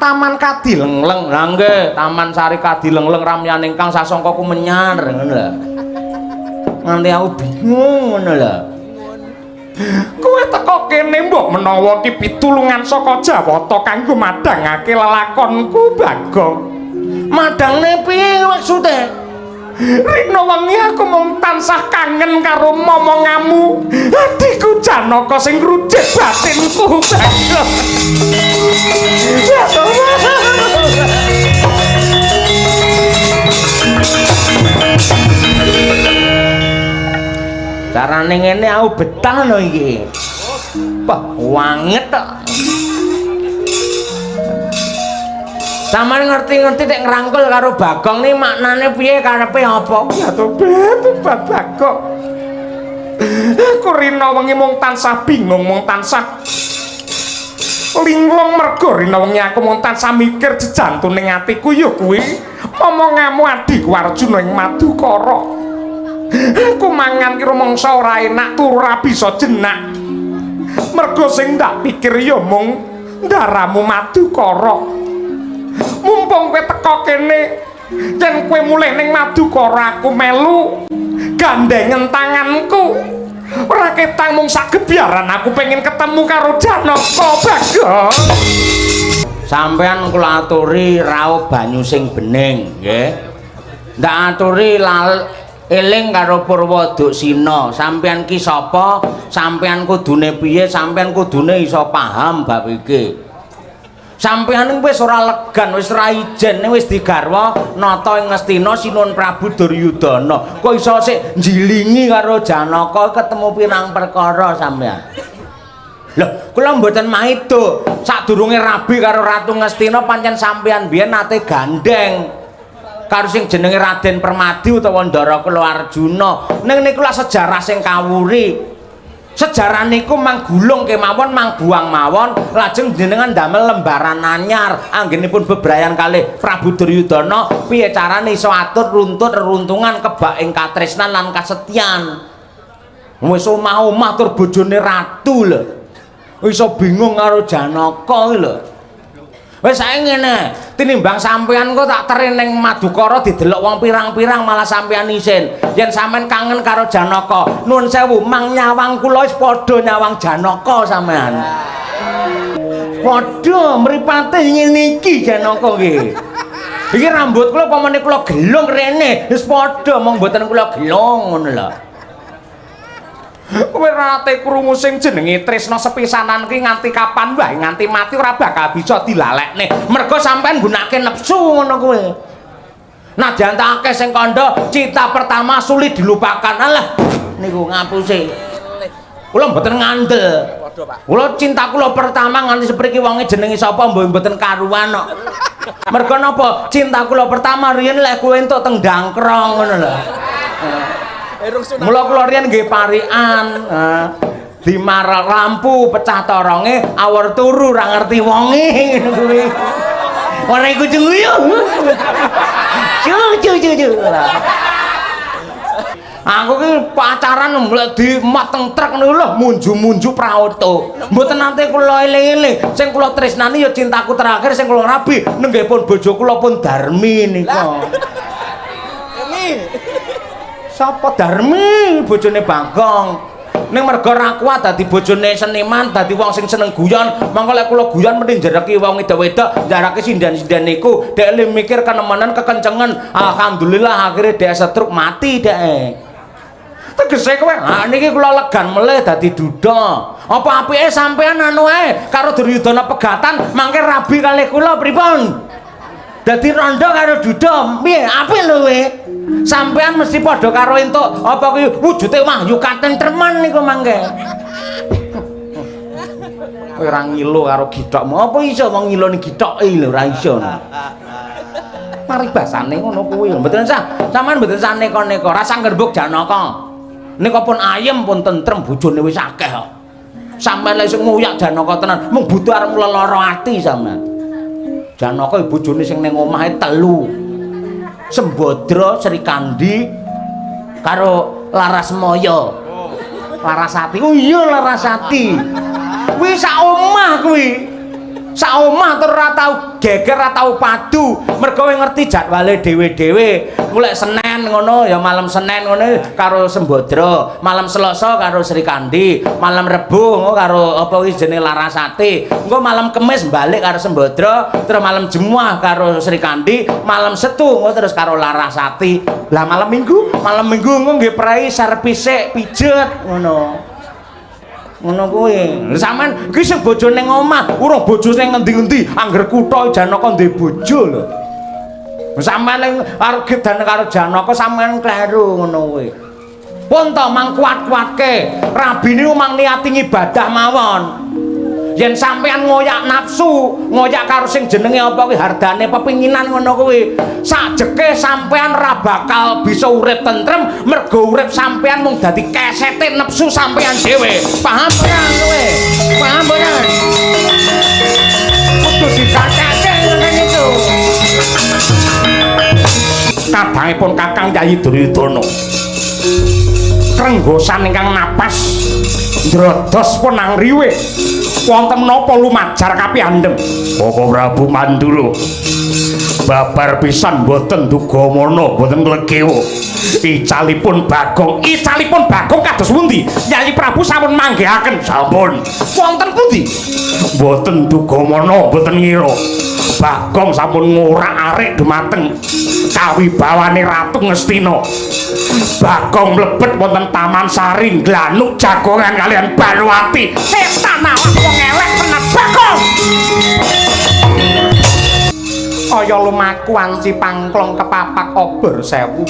Taman Kadilengleng. Lah nggih, Taman Sari Kadilengleng ramyane ingkang sasangka kumenyar ngono lho. Nganti aku bingung ngono lho. Kowe teko kene mbok menawa ki pitulungan saka Jawata kanggo madhangake lelakonku Bagong. Madhangne piye maksude? Rina wengi aku mung tansah kangen karo momongamu. Adhiku Janaka sing ngrucit batinku Bagong. Carane ngene aku betah lho iki. Wah, wanget tok. Sampeyan ngerti-ngerti nek ngrangkul karo Bagong ni maknane piye, karepe apa? Ya tobat Bagong. Aku rina wengi mung tansah bingung, mung tansah linglung mergo rina wengi aku mung tansah mikir jejantune atiku ya kuwi momongamu adhiku Arjuna ing Madukara. Aku mangan ki rumangsa ora enak, turu ora bisa jenak. Mergo sing ndak pikir ya mung ndaramu Madukara. Mumpung kowe teko kene, yen kowe mulih ning Madukara aku melu gandengen tanganku. Ora ketang mung sak gebiaran aku pengen ketemu karo Janaka Bagong. Sampeyan kula aturi raup banyu sing bening, nggih. Ndak aturi lal eling karo Purwa Duksina. Sampeyan ki sapa? Sampeyan kudune piye? Sampeyan kudune iso paham bab iki. Sampeyan wis ora legan, wis ora ijen, wis digarwa nata ing Ngastina Sinuwun Prabu Duryudana. Kok iso sik njilingi karo Janaka ketemu pirang perkara sampeyan? Lho, kula mboten maido. Sadurunge rabi karo Ratu Ngastina pancen sampeyan biyen nate gandeng karo sing jenenge Raden Permadi utawa Ndara Kala Arjuna. Ning niku lak sejarah sing kawuri. Sejarah niku mang gulung kemawon, mang buang mawon, lajeng jenengan damel lembaran anyar anggenipun bebrayan kalih Prabu Duryudana piye carane iso atur runtut reruntungan kebak ing katresnan lan kasetyan. Wis omah-omah tur bojone ratu lho. Iso bingung karo Janaka iki lho. Wis saiki ngene, tinimbang sampeyan kok tak teri ning Madukara didelok wong pirang-pirang malah sampeyan isin. Yen sampeyan kangen karo Janaka, nuwun sewu, mang nyawang kula wis padha nyawang Janaka sampeyan. Padha mripate ngene iki Janaka nggih. Iki rambut kula pamane kula gelung rene, wis padha mong mboten kula gelung ngono lho. Kowe ora nate krungu sing jenenge tresna sepisanan ki nganti kapan wae, nganti mati ora bakal bisa dilalekne. Mergo sampean nggunakake nepsu ngono kuwi. Nadyan ta akeh sing kandha cinta pertama sulit dilupakan. Alah niku ngapuse. Kula mboten ngandel. Kula cinta kula pertama nganti sepriki wonge jenenge sapa mbok mboten karuan kok. Mergo napa? Cinta kula pertama riyen lek kowe entuk teng Dangkrong ngono lho. Mula kula riyen nggih parikan, dimar lampu pecah toronge, awor turu ora ngerti wonge ngono kuwi. Ora iku guyu. Cu cu cu cu. Aku ki pacaran mlek di mateng truk niku lho munju-munju praoto. Mboten nate kula eling-eling, sing kula tresnani ya cintaku terakhir sing kula rabi nenggih pun bojo kula pun Darmi nika. Sapa Darmi bojone Bagong? Ning mergo ra kuat dadi bojone seniman, dadi wong sing seneng guyon, mongko lek kula guyon mesti njereki wong wedok-wedok, njarake sinden-sinden niku, dhek mikir kenemenan kekencengan. Alhamdulillah akhire dhek setruk mati dhek. Tegese kowe, ha niki kula legan melih dadi duda. Apa apike sampean anu ae karo Duryudana pegatan mangke rabi kalih kula pripun? Dadi rondo karo duda, piye? Apik lho kowe. Sampean mesti padha karo entuk apa kuwi wujude wahyu katentreman niku mangke. Kowe ora ngilo karo githokmu. Apa iso wong ngiloni githoke lho ora iso. Paribasane ngono kuwi. Mboten sah. Sampean mboten sah neko-neko, ora sah ngrembug Janaka. Nika pun ayem pun tentrem bojone wis akeh kok. Sampeyan lek sing ngoyak Janaka tenan, mung butuh arep lelara ati sampean. Janaka bojone sing ning omahe telu. Sembadra, Srikandi karo Larasmaya. Larasati. Oh iya Larasati. Kuwi sak omah kuwi. Sak omah terus ora tau geger, ora tau padu. Mergo kowe ngerti jadwale dhewe-dhewe. Mulai Senin ngono ya malam Senin ngono karo Sembadra, malam Selasa karo Srikandi, malam Rebo ngono karo apa kuwi jenenge Larasati. Engko malam Kemis balik karo Sembadra, terus malam Jumat karo Srikandi, malam Setu ngono terus karo Larasati. Lah malam Minggu engko nggih prei servise pijet ngono. Ngono kuwi. Lha sampean iki sing bojo ning omah, urung bojo sing ngendi-endi, angger kutha Janaka ndek bojo lho. Sampeyan ning arep gedan karo Janaka sampean kleru ngono kuwi. Pun to mang kuat-kuatke, rabi niku mang niati ngibadah mawon. Yen sampean ngoyak nafsu, ngoyak karo sing jenenge apa kuwi hardane pepinginan ngono kuwi, sajeke sampean ra bakal bisa urip tentrem, mergo urip sampean mung dadi kesete nafsu sampean dhewe. Paham ora kowe? Paham ora? Kudu dikatake ngene niku. Kadangipun Kakang Yayi Duryudana krenggosan ingkang napas ndrodos pun nang riwe wonten menapa lumajar kapiandhem. Koko Prabu Mandura babar pisan mboten dugamana, mboten nglegewa. Icalipun Bagong, icalipun Bagong kados pundi? Yayi Prabu sampun manggihaken. Sampun. Wonten pundi? Mboten dugamana, mboten ngira. Bagong sampun ngorak-arik dumateng kawibawane Ratu Ngastina. Bagong mlebet wonten Taman Sari nglanuk jagongan kalian Banowati. Setan awak wong elek tenan Bagong. Kaya lumaku anci pangklong kepapak obor sewu.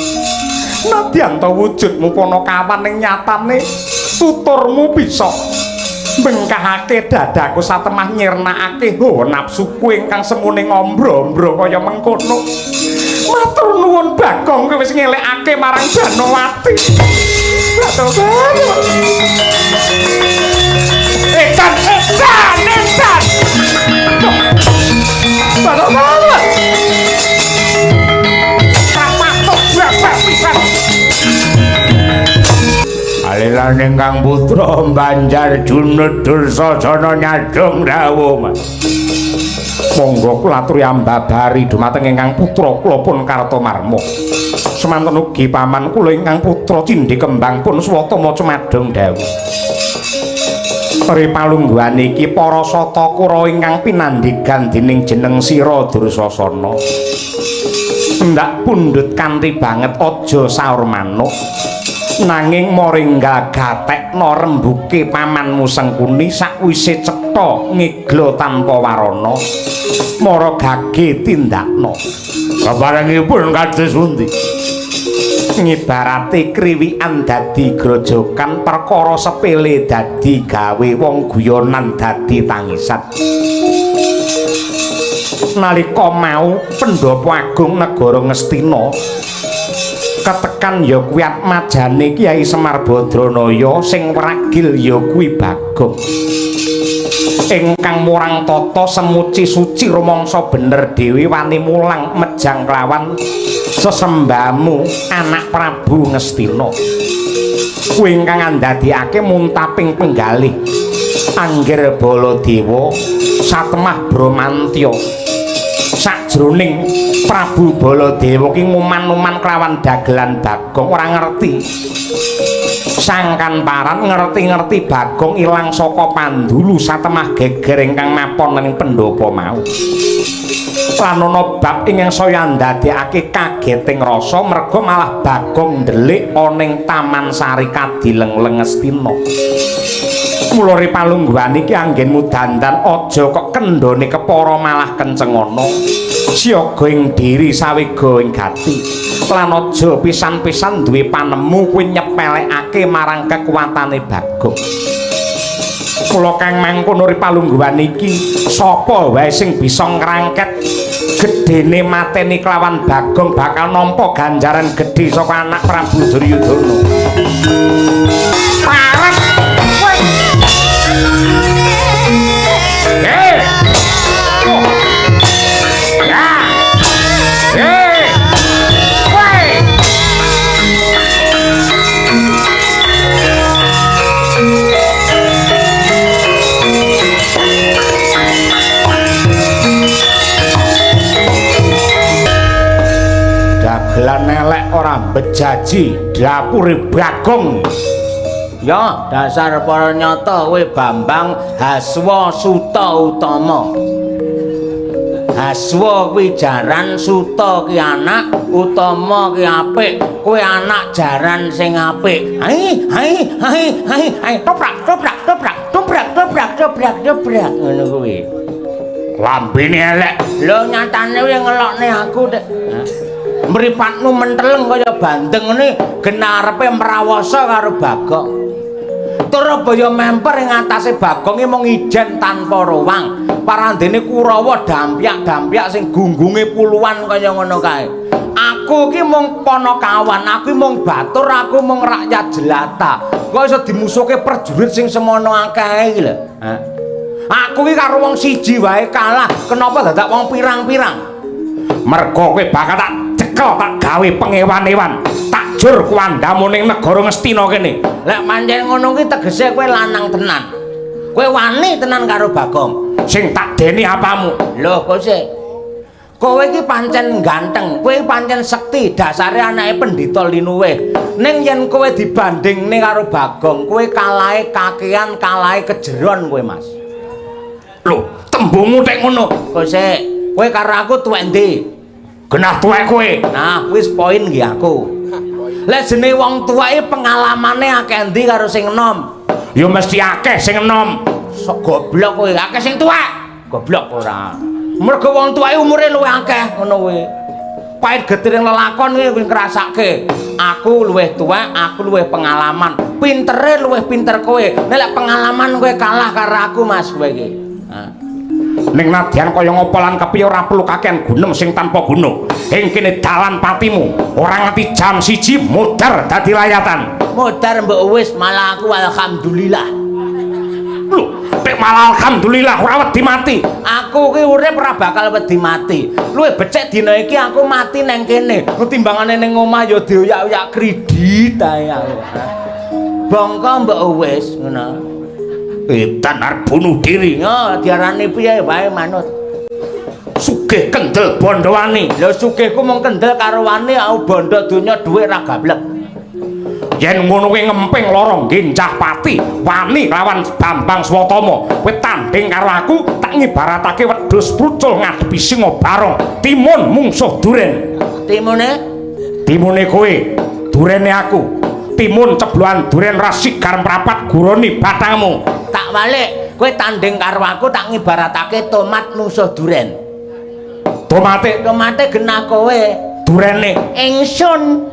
Nadyan ta wujudmu Panakawan ning nyatane tuturmu bisa bengkahake dadaku satemah nyirnakake hawa nafsuku ingkang semune ngombro-ombro kaya mengkono. Matur nuwun Bagong kowe wis ngelekake marang Banowati. Edan edan edan. Banowati. Kapatut bapak pisan. Aliran ingkang putra Banjar Junud Dursasana nyadong rawuh. Monggo kula aturi ambabari dumateng ingkang putra kula pun Kartomarma. Semanten ugi paman kula ingkang putra Cindhi Kembang pun Swatama cumadong dawuh. Ri palungguhan iki para Satakura ingkang pinandhigan dening jeneng Sira Dursasana. Ndak pundhut kanthi banget aja saur manuk. Nanging moringgal gatekna rembuke pamanmu Sengkuni sakwise cetha ngigla tanpa warana. Mara gage tindakna. Kaparengipun kados pundi? Ngibarate kriwikan dadi grojokan, perkara sepele dadi gawe wong guyonan dadi tangisan. Nalika mau Pendhapa Agung Negara Ngastina ketekan ya kuwi atmajane Kyai Semar Badranaya sing wragil ya kuwi Bagong. Ingkang murang tata semuci suci rumangsa bener dhewe wani mulang mejang kelawan sesembahmu anak Prabu Ngastina. Kuwi ingkang andadekake muntaping penggalih Anggir Baladewa satemah Bramantya. Sajroning Prabu Baladewa ki nguman-uman kelawan dagelan Bagong ora ngerti. Sangkan paran ngerti-ngerti Bagong ilang saka pandulu satemah geger ingkang mapon ning pendhapa mau. Lan ana bab ingkang saya ndadekake kageting rasa merga malah Bagong ndelik ana ing Taman Sari Kadileng-leng Ngastina. Mula ri palungguhan iki anggenmu dandan aja kok kendhone kepara malah kenceng ana. Siaga ing diri sawega ing gati. Lan aja pisan-pisan duwe panemu kuwi nyepelekake marang kekuatane Bagong. Kula kang mangkono ri palungguhan iki sapa wae sing bisa ngrangket gedene mateni kelawan Bagong bakal nampa ganjaran gedhe saka anak Prabu Duryudana. Parek kowe. Dagelan elek ora bejaji dapure Bagong. Ya, dasar para nyata kowe Bambang Haswa Suta Utama. Haswa kuwi jaran, Suta ki anak, Utama ki apik. Kowe anak jaran sing apik. Hai hai hai hai hai toprak toprak toprak toprak toprak toprak toprak ngono kuwi. Lambene elek. Lho nyatane kowe ngelokne aku tek. Mripatmu menteleng kaya bandeng ngene genarepe mrawasa karo Bagong. Turabaya memper ing atase Bagong iki mung ijen tanpa ruwang. Parandene Kurawa dampyak-dampyak sing gunggunge puluhan kaya ngono kae. Aku iki mung panakawan, aku mung batur, aku mung rakyat jelata. Kok iso dimusuhke prajurit sing semono akeh iki lho. Aku iki karo wong siji wae kalah, kenapa dadak wong pirang-pirang? Mergo kowe bakal tak cekel tak gawe pengewan-ewan. Tak jur kuwandamu ning negara Ngastina kene. Lek pancen ngono kuwi tegese kowe lanang tenan. Kowe wani tenan karo Bagong. Sing tak deni apamu? Lho kok sik. Kowe iki pancen ganteng, kowe pancen sekti, dasare anake pendhita linuwih. Ning yen kowe dibandingne karo Bagong, kowe kalahe kakean, kalahe kejeron kowe, Mas. Lho, tembungmu tek ngono. Kok sik, kowe karo aku tuwek ndi? Genah tuwek kowe. Nah, wis poin nggih aku. Lek jenenge wong tuweke pengalamane akeh ndi karo sing enom? Ya mesti akeh sing enom. Sok goblok kowe, akeh sing tuwek. Goblok ora. Mergo wong tuweke umure luwih akeh ngono kuwi. Pait getiring lelakon kuwi kuwi ngrasake. Aku luwih tuwek, aku luwih pengalaman. Pintere luwih pinter kowe. Nek lek pengalaman kowe kalah karo aku, Mas, kowe iki. Ning nadyan kaya ngopo lan kepiye ora perlu kakean gunem sing tanpa guna. Ing kene dalan patimu, ora ngerti jam 1 modar dadi layatan. Modar mbok wis malah aku alhamdulillah. Lho, tek malah alhamdulillah ora wedi mati. Aku ki urip ora bakal wedi mati. Luwih becik dina iki aku mati neng kene. Timbangane ning omah ya dioyak-oyak kredit ae aku. Bongko mbok wis ngono. Edan arep bunuh diri. Yo diarani piye wae manut. Sugih kendel bondowani. Lho sugihku mung kendel karo wani, aku bondo donya dhuwit ra gablek. Yen ngono kowe ngemping lara nggencah pati, wani lawan Bambang Swatama. Kowe tanding karo aku, tak ngibaratake wedhus prucul ngadepi singa barong. Timun mungsuh duren. Timune? Timune kowe, durene aku. Timun ceblokan duren rasigar mrapat guroni batangmu. Tak walik, kowe tanding karo aku tak ngibaratake tomat mungsuh duren. Tomate? Tomate genah kowe. Durene ingsun.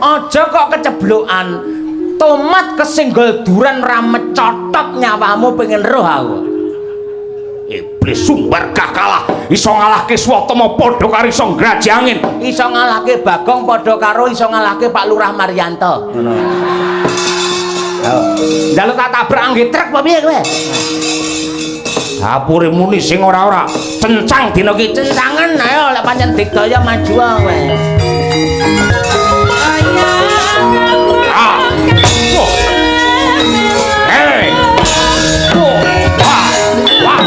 Aja kok keceblokan. Tomat kesenggol duren ra mecotot nyawamu pengen roh aku. Iblis sumber kalah iso ngalahke Swatama padha karo iso ngraji angin. Iso ngalahke Bagong padha karo iso ngalahke Pak Lurah Maryanto. Ngono. Njaluk tak tabrak angge truk apa piye kowe? Dapure muni sing ora-ora. Cencang dina iki cencangan ayo lek pancen digdaya maju kowe. Ah. Hey. Wah. Wah.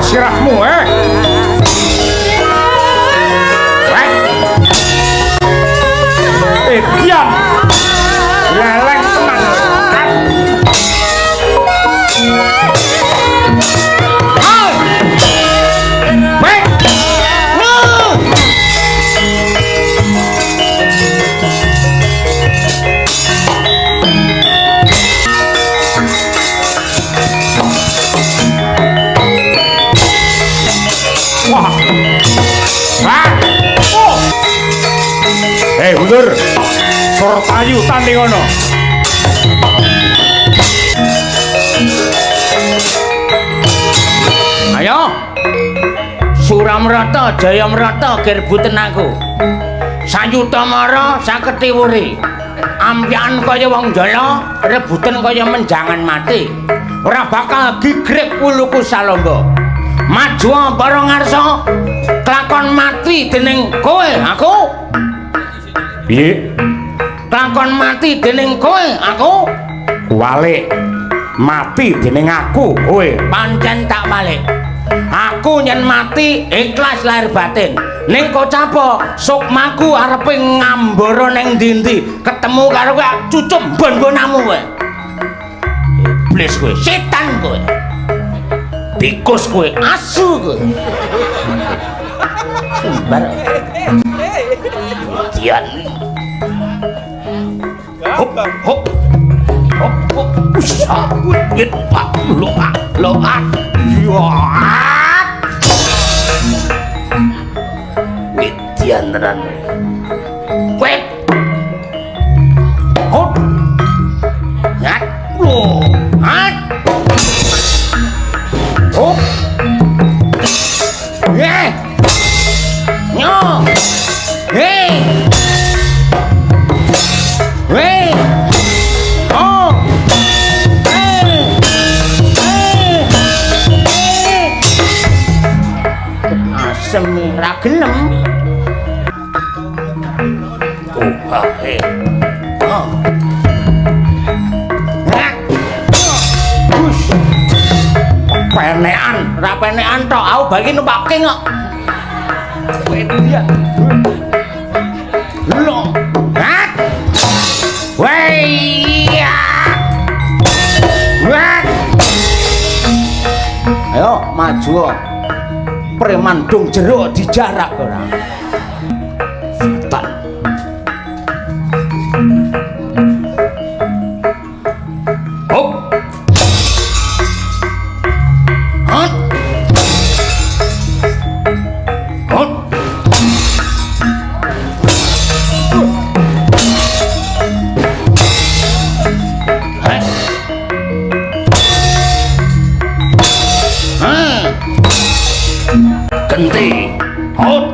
Sirahmu Edian leleng tenan. Hei, mundur. Surtayu tanding ngono. Ayo. Suramrata, Jayamrata gerbuten aku. Sayuta mara saketi wuri. Ampyakan kaya wong jala, rebuten kaya menjangan mati. Ora bakal gigrek wuluku salomba. Maju para ngarsa, kelakon mati dening kowe aku. Piye? Kelakon mati dening kowe aku. Kuwalik mati dening aku kowe. Pancen tak walik. Aku yen mati ikhlas lahir batin. Ning kocapo sukmaku arepe ngambara ning ndi-ndi, ketemu karo kowe cucuk bon-bonamu kowe. Iblis kowe, setan kowe. Tikus kowe, asu kowe. Sumbar. Dian. Hop hop. Hop hop. Usah. Wit pak lo ah lo ah. Yo. Wedian tenan. Wet. Hop. Ngat. Lo. Hat. Hop. Eh. Nyo. Eh. Weh. Oh. Eh. Eh. Eh. Asem ra gelem. Oh, ha, he. Oh. Hus. Penekan, ra penekan tok, aku bagi numpak king kok. Wedian. Lho. Hah? Wei. Wah. Ayo maju. Preman dong jeruk dijarak ora. Setan. Hop. Hot. Hot. Genti. Hot.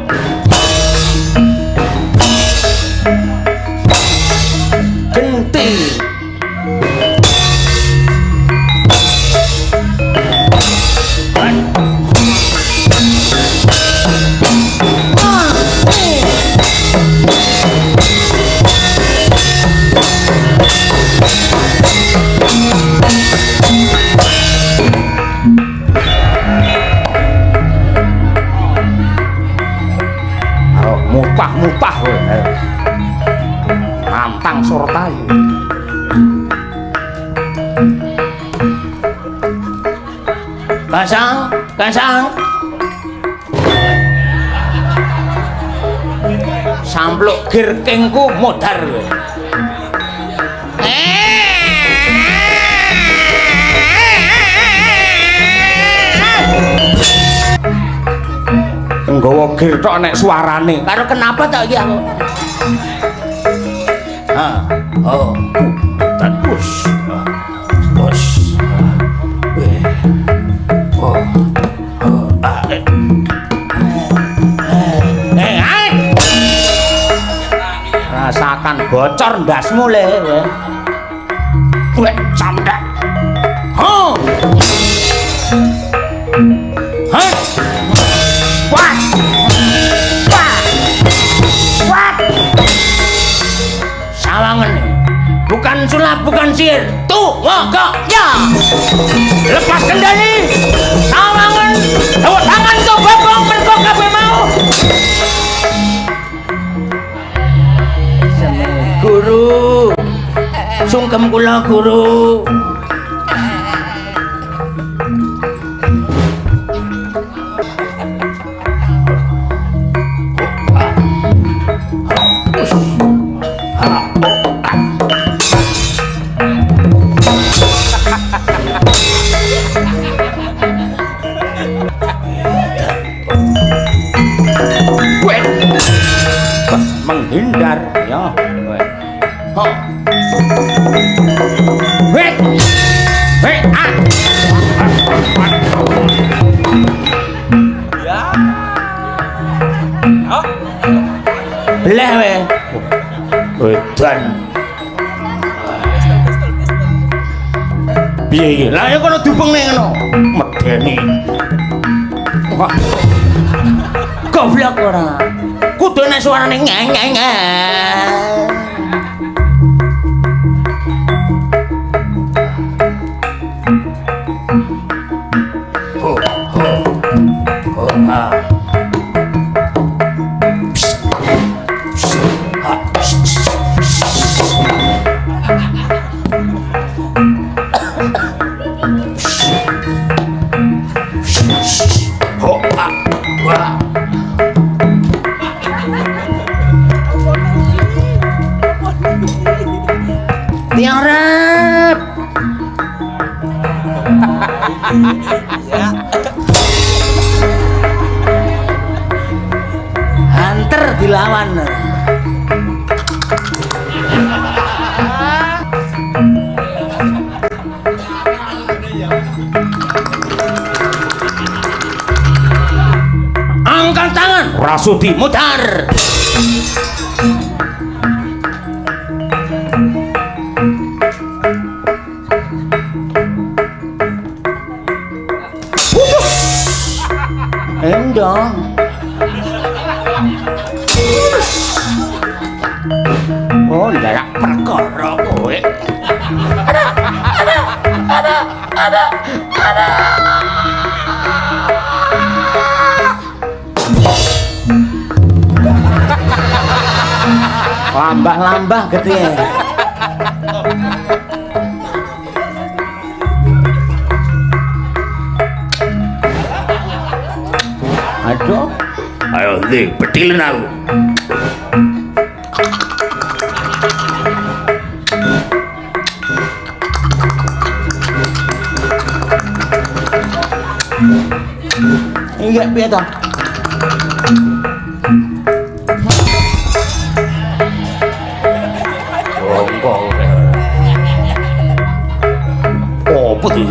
Genti. Mutah-mutah kowe. Nantang surtayu. Kasang, kasang. Sampluk girkingku modar kowe. Nggawa gir tok nek suarane. Karo kenapa tok iki aku? Ha, oh, terus. Bos. Weh. Oh. Oh, ah. Eh, eh. Rasakan bocor ndasmu le kowe. Weh, sampe. Ho. Ha. Wah. Wah. Wah. Sawangan. Bukan sulap, bukan sihir. Tuh, kok ya. Lepas kendali. Sawangan. Tepuk tangan tuh bokong mergo kabeh mau. Guru. Sungkem kula guru. Menghindar ya. Ho. Weh. Weh, ah. Ya. Oh. Bleh weh. Wedan. Piye iki? Lah ya kono dubeng ning ngono. Medeni. Wah. Goblok ora. Kudu nek suarane ngeng ngeng. Ho ho ho ha. Ho ha wa. Tiarep. Hunter dilawan. Angkat tangan, Rasudi mutar. Endong. Oh, ndak perkara kowe. Ada. Lambah-lambah gede. Aduh. Ayo ndi, bedhilen aku. Iya, piye to? Opo to?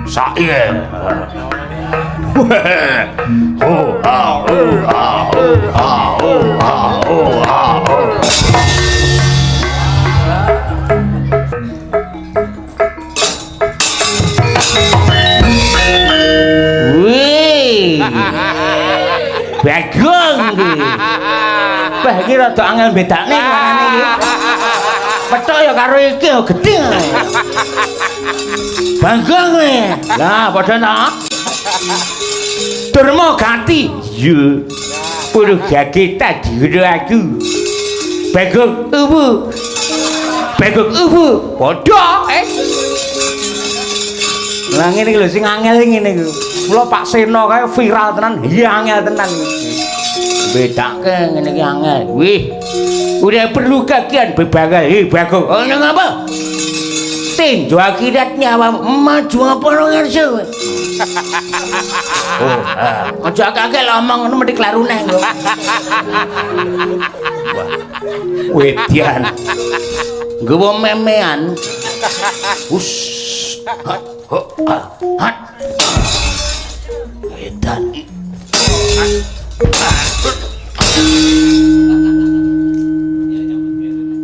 Saiki. Ho ha ho ha ho ha ho ha ho ha ho. Wih. Bagong iki. Bah iki rada angel bedakne kelakane iki. Petok ya karo iki ya gedhe. Bagong kowe. Lah padha ta? Durma ganti. Iya. Puruh gageta diru aku. Bagong ubu. Bagong ubu. Padha eh. Lah ngene iki lho sing angel ngene iki. Mula Pak Seno kae viral tenan, iya angel tenan. Bedake ngene iki angel. Wih. Udah perlu kakian bebagal. Hei Bagong. Oh nang apa? Tinjo akhirat nyawa maju apa nang ngarso. Oh, aja akeh omong ngono mesti kleru neh kok. Wedian. Nggawa memean. Hus. Ha ha ha. Wedan.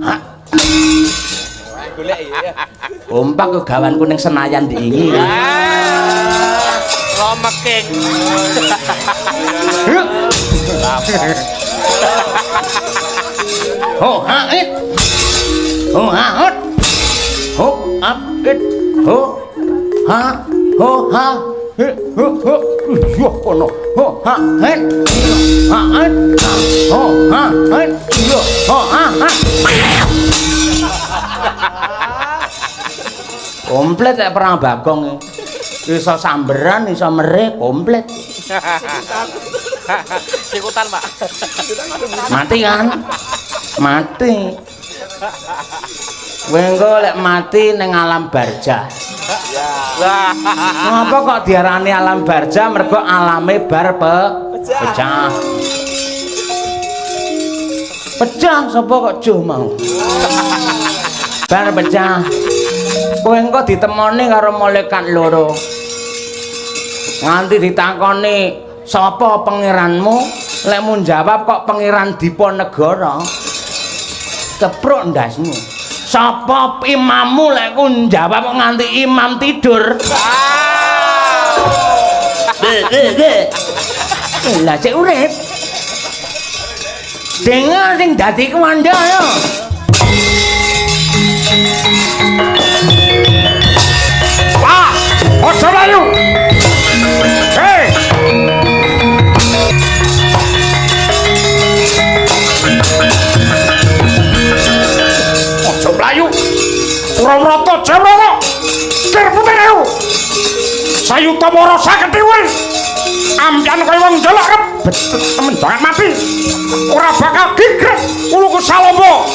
Ha. Ompak kegawanku ning Senayan diingi. Lomekik. Ho ha it. Ho ha hot. Ho up it. Ho ha ho ha he ho ho. Yo kono. Ho ha het. Ha het. Ho ha het. Yo ho ha ha. Komplit lek perang Bagong. Iso samberan, iso mere, komplit. Sikutan, Pak. Mati kan? Mati. Kowe engko lek mati ning alam barjah. Lah. Ngapa kok diarani alam barjah? Mergo alame bar pecah. Pecah sapa kok juh mau? Bar pecah. Kowe engko ditemoni karo malaikat loro. Nganti ditakoni sapa pangeranmu, lek mun jawab kok pangeran Diponegoro. Kepruk ndasmu. Sapa imammu lek ku jawab kok nganti imam tidur. Lah cek urip. Dengar sing dadi kuwanda yo. Wah, aja mlayu. Hei. Aja mlayu. Purwrata Jawara. Kir putih aku. Sayuta mara saketiwe. Ampian kaya wong njaluk arep temen jangan mati. Ora bakal gigret uluku Salombo.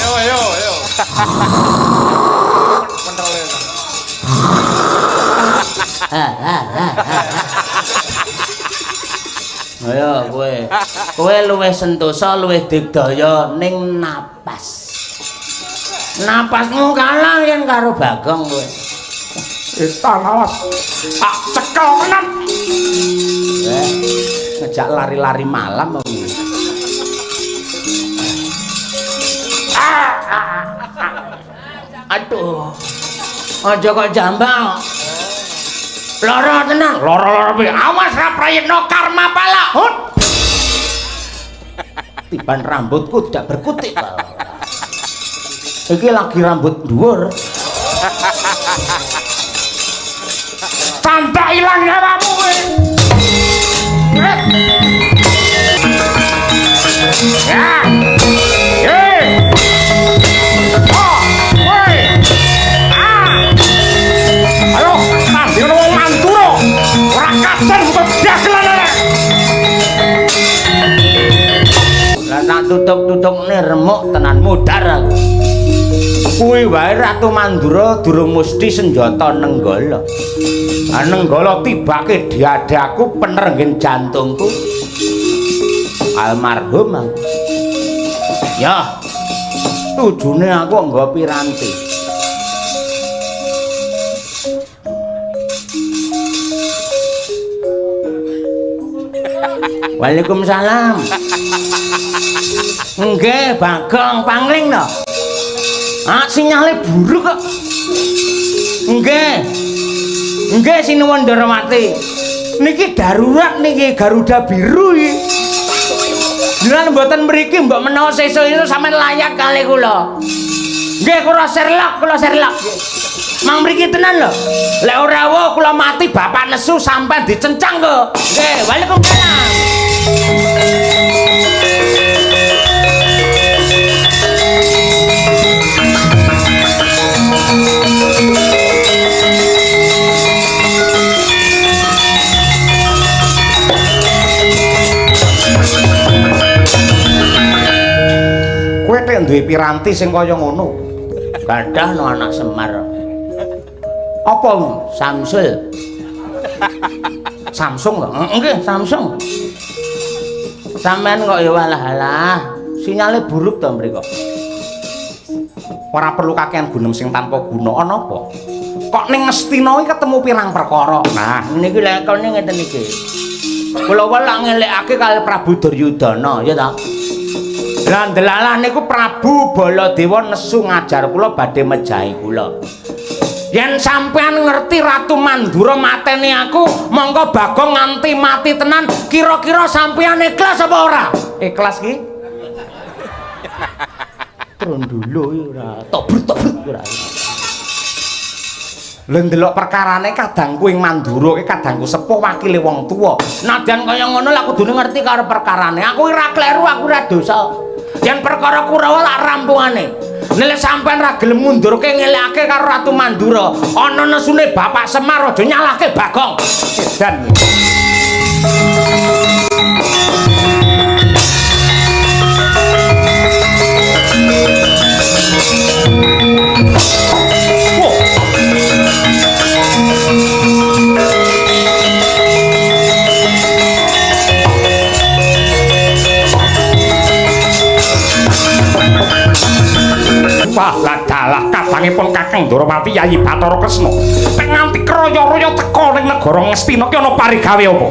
Yo yo yo. Ayo kowe. Kowe luwih sentosa, luwih digdaya ning napas. Napasmu kalah yen karo Bagong kowe. Etan awas. Tak cekel tenan. Ngejak lari-lari malam apa piye? Aduh. Aja kok jambang. Lara tenan. Lara-lara piye? Awas ra prayitna karma pala. Hut. Tiban rambutku tidak berkutik. Iki lagi rambut dhuwur. Candak ilang nyawamu kowe. Ya. Eh. Oh, kowe. Ah. Ayo, tanding wong Mandura. Ora kajen buka dagelan arek. Lah tak tutuk-tutukne remuk tenan mudhar aku. Kuwi wae Ratu Mandura durung mesti senjata Nenggala. Ah Nenggala tibake diadaku pener nggen jantungku. Almarhum aku. Ya. Tujune aku nggo piranti. Waalaikumsalam. Nggih, Bagong pangling to. Ah, sinyale buruk kok. Nggih. Nggih sinuwun Ndorowati. Niki darurat niki Garuda biru iki. Jenengan mboten mriki mbok menawa sesuk-esuk sampean layak kalih kula. Nggih kula Sherlock, kula Sherlock. Mang mriki tenan lho. Lek ora wae kula mati bapak nesu sampean dicencang kok. Nggih, waalaikumsalam. Kowe tek duwe piranti sing kaya ngono. Gadah no anak Semar. Apa Samsul? Samsung lho. Nggih, Samsung. Sampeyan kok ya walah-alah, sinyale buruk to mriko. Ora perlu kakean gunem sing tanpa guna ana apa? Kok ning Ngastina iki ketemu pirang perkara. Nah, niki lekone ngeten iki. Kula wae lak ngelekake kali Prabu Duryudana, ya ta? Lah ndelalah niku Prabu Baladewa nesu ngajar kula badhe mejahi kula. Yen sampean ngerti Ratu Mandura mateni aku, mongko Bagong nganti mati tenan, kira-kira sampean ikhlas apa ora? Ikhlas ki? Trondolo ora, tobrut-tobrut ora. Lha ndelok perkarane kadangku ing Mandura ki kadangku sepuh wakile wong tuwa. Nadyan kaya ngono lak kudune ngerti karo perkarane. Aku ora kleru, aku ora dosa. Yen perkara Kurawa lak rampungane. Nek sampean ra gelem mundurke ngelekake karo Ratu Mandura, ana nesune Bapak Semar aja nyalahke Bagong. Edan. Wah, lah dalah kadangipun Kakang Ndorowati Yayi Bathara Kresna. Nek nganti kraya-raya teka ning negara Ngastina ki ana parigawe apa?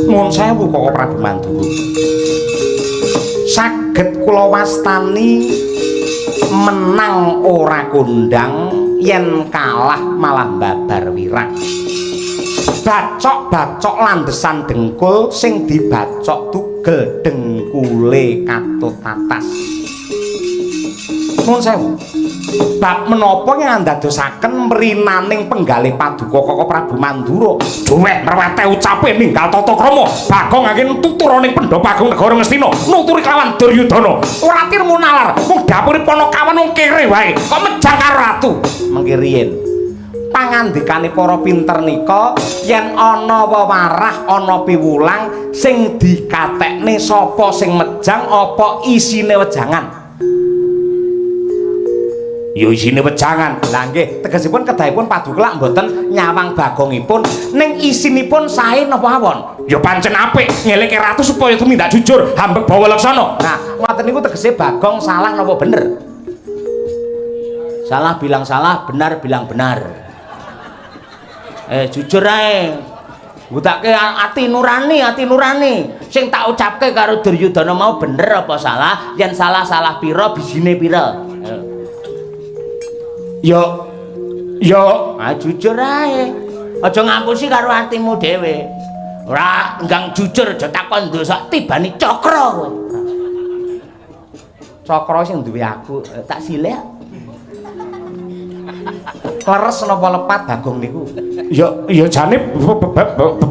Nuwun sewu Koko Prabu Mandura. Saged kula wastani menang ora kondang, yen kalah malah babar wirang. Bacok-bacok landesan dengkul sing dibacok tugel dengkule katut atas. Nuwun sewu. Bab menapa ngandadosaken mrinaning penggalih paduka Koko Prabu Mandura? Duweh merwete ucape ninggal tata krama. Bagong angin tutura ning Pandhapa Agung Negara Ngastina, nuturi kelawan Duryudana. Ora tirmu nalar, mung dapure Panakawan wong kere wae. Kok mejang karo ratu. Mengki riyin. Pangandikane para pinter nika yen ana wewarah ana piwulang sing dikatekne sapa sing mejang apa isine wejangan? Ya isine wejangan. Lah nggih, tegesipun kedahipun paduka lak mboten nyawang bagongipun, ning isinipun sae napa awon? Ya pancen apik ngeleke ratu supaya tumindak jujur hambek bawa laksana. Nah, ngoten niku tegese Bagong salah napa bener? Salah bilang salah, benar bilang benar. Jujur ae. Ngutake ati nurani, ati nurani. Sing tak ucapke karo Duryudana mau bener apa salah? Yen salah salah pira, bijine pira? Yo yo, ah jujur ae. Aja ngapusi karo atimu dhewe. Ora enggang jujur aja takon dosa tibani cakra kowe. Cakra sing duwe aku tak silih. Leres napa lepat Bagong niku? Ya ya jane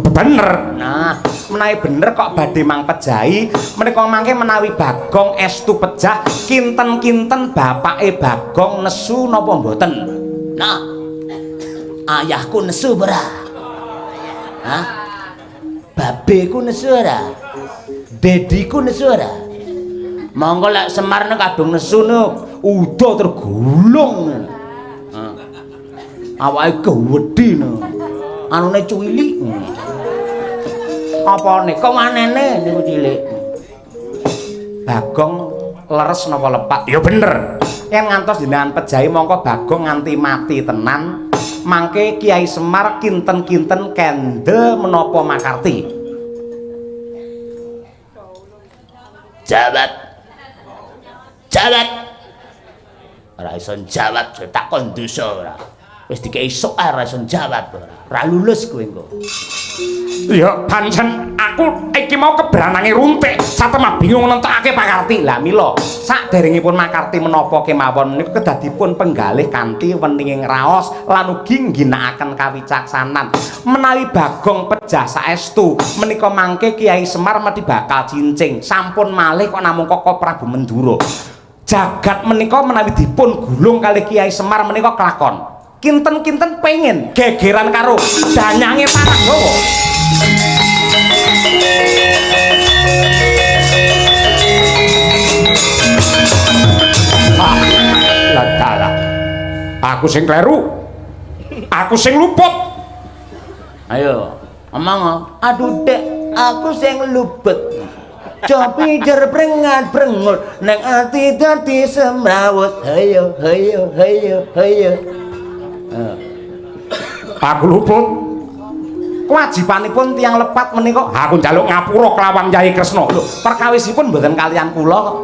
bener. Nah, menawi bener kok badhe mang pejahi, menika mangke menawi Bagong estu pejah, kinten-kinten bapake Bagong nesu napa mboten? Nah, ayahku nesu ora? Hah? Babeku nesu ora? Dediku nesu ora? Monggo lek Semar nek kadung nesu nek uda tergulung. Awake gedhi no. Anune cuwilik. Apane? Kok manene niku cilik. Bagong leres napa lepat? Ya bener. Yen ngantos jenengan pejahi mongko Bagong nganti mati tenan. Mangke Kiai Semar kinten-kinten kendel menapa makarti? Jawab. Jawab. Ora iso jawab, takon dosa ora. Wis dikei soal ora iso jawab ora. Ora lulus kowe engko. Ya pancen aku iki mau kebranange runtik, satemah bingung nentokake pakarti. Lah mila saderengipun makarti menapa kemawon niku kedadipun penggalih kanthi weninging raos lan ugi ngginakaken kawicaksanan. Menawi Bagong pejah saestu menika mangke Kiai Semar mesti bakal cincing. Sampun malih kok namung Koko Prabu Mendura. Jagat menika menawi dipun gulung kalih Kiai Semar menika kelakon. Kinten-kinten pengen gegeran karo danyange Taranggawa. Ah, lah dalah. Aku sing kleru. Aku sing luput. Ayo, omong. Aduh, Dek, aku sing luput. Copi jer prengat prengut neng ati dadi semrawut. Hayo hayo hayo hayo. Aku luput. Kewajibanipun tiyang lepat menika aku njaluk ngapura kelawan Yai Kresna. Lho, perkawisipun mboten kalian kula kok.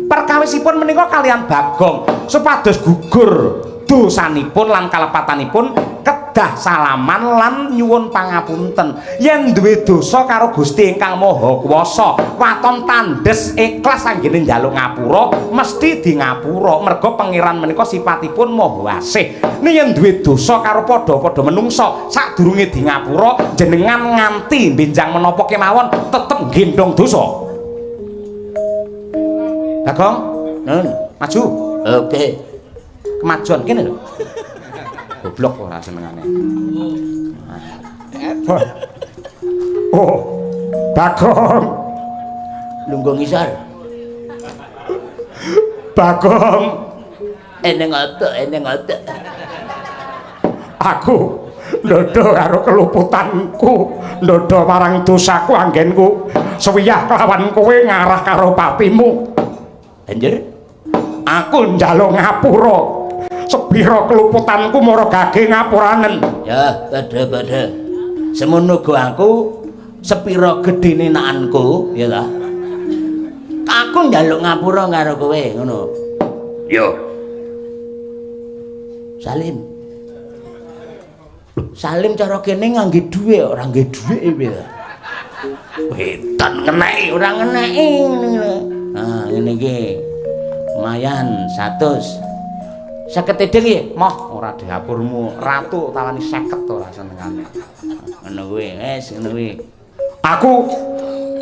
Perkawisipun menika kalian Bagong supados gugur dosanipun lan kalepatanipun kedah salaman lan nyuwun pangapunten. Yen duwe dosa karo Gusti ingkang Maha Kuwasa, waton tandes ikhlas anggene njaluk ngapura mesti di ngapura merga Pangeran menika sipatipun Maha Asih. Nek yen duwe dosa karo padha-padha menungsa sadurunge di ngapura jenengan nganti benjang menapa kemawon tetep nggendhong dosa. Bagong, nun, maju. Oke. Kemajuan kene lho. Goblok ora senengane. Oh. Bagong. Lungguh ngisor. Bagong. Eneng otok, eneng otok. Aku ndodho karo keluputanku, ndodho marang dosaku anggenku suwiyah kelawan kowe ngarah karo patimu. Banjur aku njaluk ngapura. Sepira keluputanku mara gage ngapuranen. Ya, padha-padha. Semono go aku sepira gedene naanku, ya ta. Aku njaluk ngapura karo kowe, ngono. Yo. Salim. Lho, Salim cara kene ngangge dhuwit, ora ngangge dhuwit piye ta? Wetan ngeneki, ora ngeneki ngene. Nah, ngene iki. Lumayan 100. 50 edeng iki, moh ora dihapurmu. Ratu tawani 50 ora senengane. Ngono kuwi, wis ngono kuwi. Aku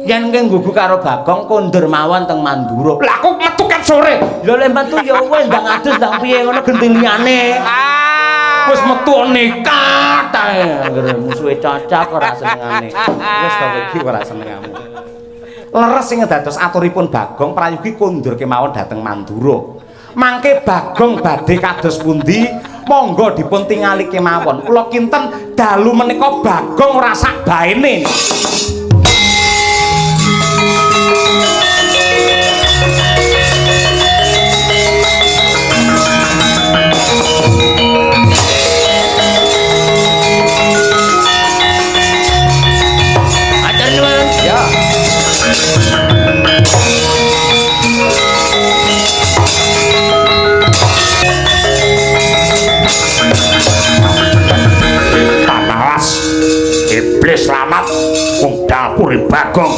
yen kowe nggugu karo Bagong kondur mawon teng Mandura. Lah aku metu ket sore. Lho lek metu ya wis ndang adus ndang piye ngono genti liyane. Ah. Wis metu nekat ae anggere musuhe cocok ora senengane. Wis to iki ora senengamu. Leres sing dados aturipun Bagong prayogi kondur kemawon dhateng Mandura. Mangke Bagong badhe kados pundi? Monggo dipun tingali kemawon. Kula kinten dalu menika Bagong ora sak baene. Matur nuwun. Ya. Tanalas iblis lamat wong dapure Bagong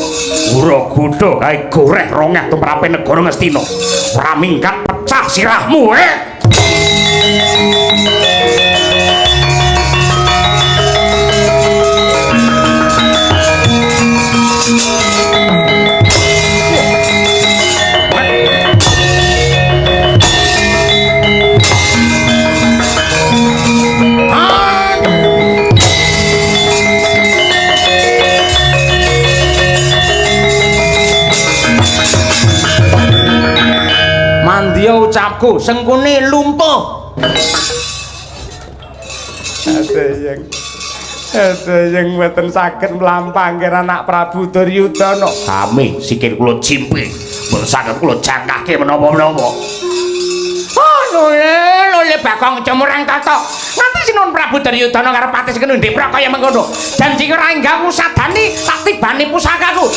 gura-gudha gawe goreh rongeh tumrape negara Ngastina. Ora minggat pecah sirahmu eh. Mandya ucapku, Sengkuni lumpuh. Sedayeng mboten saged mlampahke anak Prabu Duryudana. Kami sikil kula jimpe, mboten saged kula jangkahke menapa-menapa. Oh, lole Bagong cemurang tata. Nganti sinuwun Prabu Duryudana karo Patih Sengkuni ndeprak kaya mengkono. Janji ora enggal musadani tak tibani pusakaku.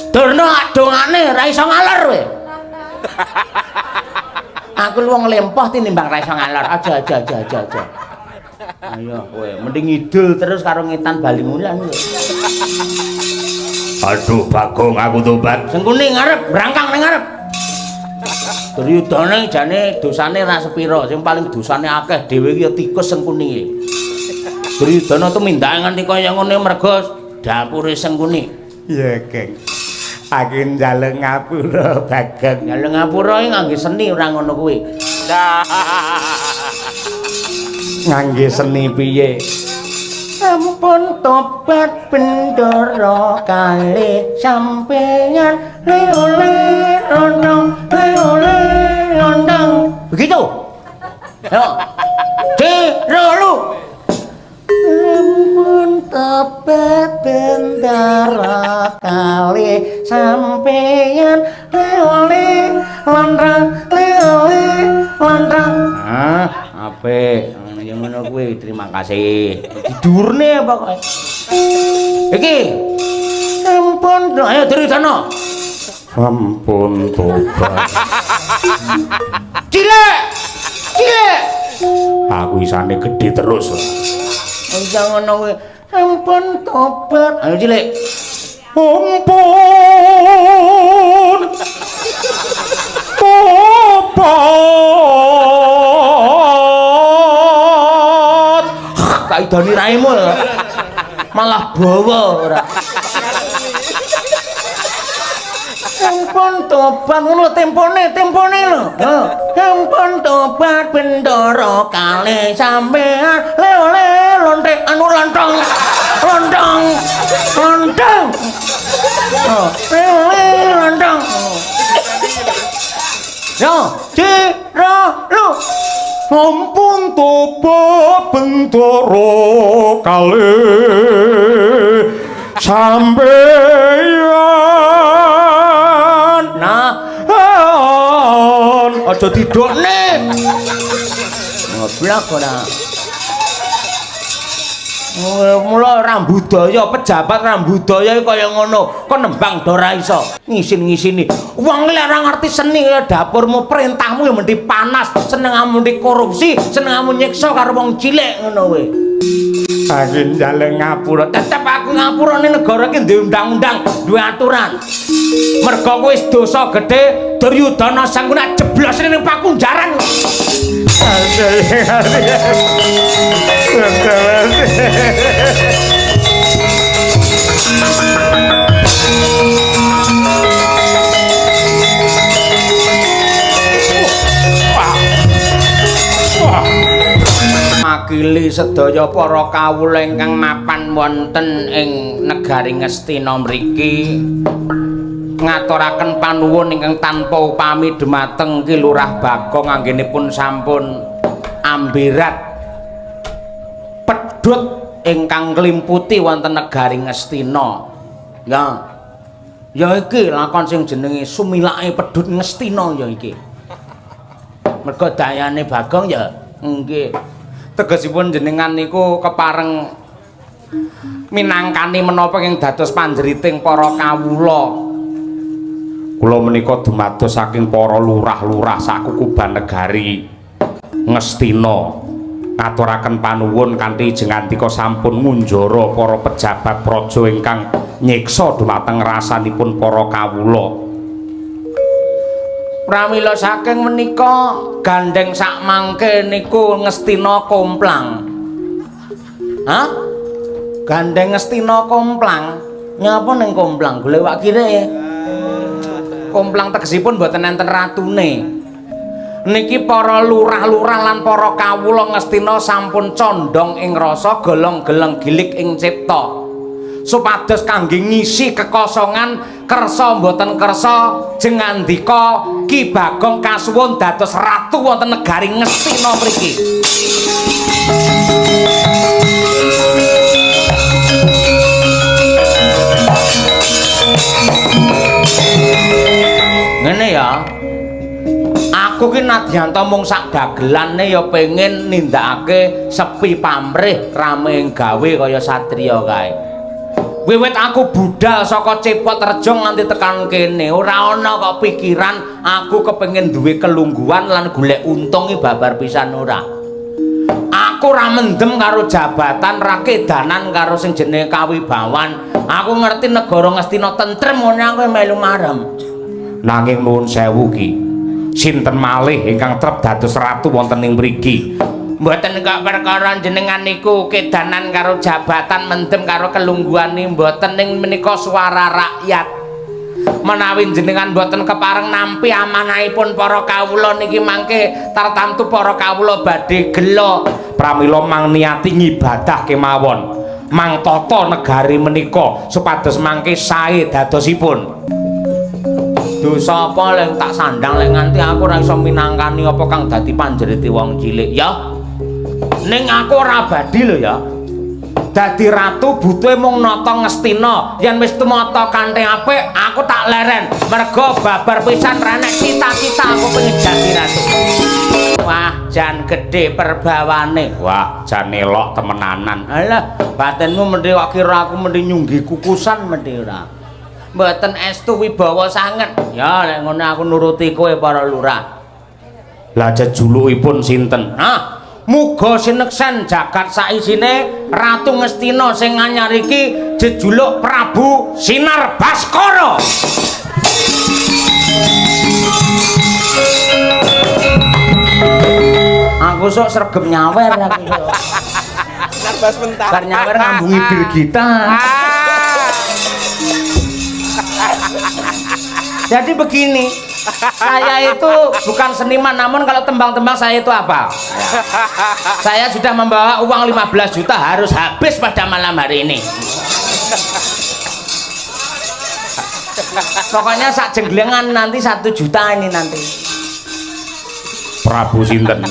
Durna dongane ra iso ngalor kowe. Aku lu wong lempoh tinimbang ra iso ngalor. Aja aja aja aja aja. Ayo kowe mending ngidul terus karo ngetan bali mulan kowe. Aduh Bagong aku tobat. Sengkuni ngarep, brangkang ning ngarep. Duryudana jane dosane ra sepira, sing paling dosane akeh dhewe iki ya tikus Sengkuni. Duryudana tumindake nganti kaya ngene mergo dapure Sengkuni. Iya, Geng. Aku njaluk ngapura Bagong. Njaluk ngapura iki ngangge seni ora ngono kuwi. Ngangge seni piye? Ampun tobat bendara kalih sampeyan le-ole rono le-ole lontong. Begitu. Yo. Dirolu. Ampun tobat bendara kalih sampeyan le-ole lontong le-ole lontong. Ah, apik. Ya ngono kuwi, terima kasih. Didurne pokoke. Iki. Ampun, ayo Duryudana. Ampun tobat. Cilik. Cilik. Aku isane gedhe terus. Iya ngono kuwi. Ampun tobat. Ayo cilik. Ampun. Tobat. Kaidoni raimu ya. Malah bawa ora. Ampun tobat ngono tempone, tempone lho. Heeh. Ampun tobat bendara kalih sampean le-ole lonte anu lontong. Lontong. Lontong. Oh, le-ole lontong. Yo, lu. Ampun tobat bendara kalih sampeyan. Nah, aja didokne. Ngoblok ora. Mula rambudaya pejabat rambudaya iki kaya ngono, kon nembang do ora iso. Ngisin-ngisini. Wong lek ora ngerti seni kaya dapurmu, perintahmu ya mesti panas, senengamu mesti korupsi, senengamu nyiksa karo wong cilik ngono kowe. Aku njaluk ngapura. Tetep aku ngapura ning negara iki duwe undang-undang, duwe aturan. Mergo kowe wis dosa gedhe, Duryudana Sangkuna jeblos ning pakunjaran. Mewakili sedaya para kawula ingkang mapan wonten ing negari Ngastina mriki ngaturaken panuwun ingkang tanpa upami dumateng Ki Lurah Bagong anggenipun sampun ambirat pedhut ingkang nglimputi wonten negari Ngastina. Ya. Ya iki lakon sing jenenge sumilake pedhut Ngastina ya iki. Mergo dayane Bagong ya nggih. Tegesipun jenengan niku kepareng minangkani menapa ing dados panjeriting para kawula. Kula menika dumados saking para lurah-lurah sakukuban negari Ngastina ngaturaken panuwun kanthi jengantika sampun ngunjara para pejabat praja ingkang nyiksa dumateng rasanipun para kawula. Pramila saking menika gandeng sakmangke niku Ngastina komplang. Hah? Gandeng Ngastina komplang? Nyapa ning komplang? Golek wak kire. Komplang tegesipun mboten enten ratune. Niki para lurah-lurah lan para kawula Ngastina sampun condong ing rasa golong-geleng gilik ing cipta. Supados kangge ngisi kekosongan kersa mboten kersa jengandika Ki Bagong kasuwun dados ratu wonten negari Ngastina mriki. Ngene ya. Aku ki nadyanta mung sak dagelane ya pengen nindakake sepi pamrih rame gawe kaya satriya kae. Wiwit aku budal saka Cepot Rejo nganti tekan kene, ora ana kok pikiran aku kepengin duwe kelungguhan lan golek untung iki babar pisan ora. Aku ora mendem karo jabatan, ra kedanan karo sing jenenge kawibawan. Aku ngerti negara Ngastina tentrem ngene aku melu marem. Nanging nuwun sewu ki, sinten malih ingkang trep dados ratu wonten ing mriki? Mboten kok perkara jenengan niku kedanan karo jabatan mendem karo kelungguhane mboten, ning menika suara rakyat. Menawi jenengan mboten kepareng nampi amanahipun para kawula niki mangke tartamtu para kawula badhe gela. Pramila mang niati ngibadah kemawon, mang tata negari menika supados mangke sae dadosipun. Dosa apa lek tak sandang lek nganti aku ora iso minangkani apa kang dadi panjerite wong cilik ya. Ning aku ora abadi lho ya. Dadi ratu butuhe mung nata Ngastina. Yen wis tumata kanthi apik, aku tak leren. Mergo babar pisan ra enek cita-cita aku pengen dadi ratu. Wah, jan gedhe perbawane. Wah, jan elok temenanan. Alah, batinmu mendhi kok kira aku mendhi nyunggi kukusan mendhi ora. Mboten estu wibawa sanget. Ya lek ngono aku nuruti kowe para lurah. Lah jejulukipun sinten? Nah, muga sineksen jagat saisine Ratu Ngastina sing anyar iki jejuluk Prabu Sinar Baskara. Aku sok sregep nyawer aku sok. Narbas mentah. Bar nyawer ngambungi Birgita. Jadi begini, saya itu bukan seniman, namun kalau tembang-tembang saya itu apa? Ya. Saya sudah membawa uang 15 juta harus habis pada malam hari ini. Pokoknya sak jenglengan nanti 1 juta ini nanti. Prabu sinten?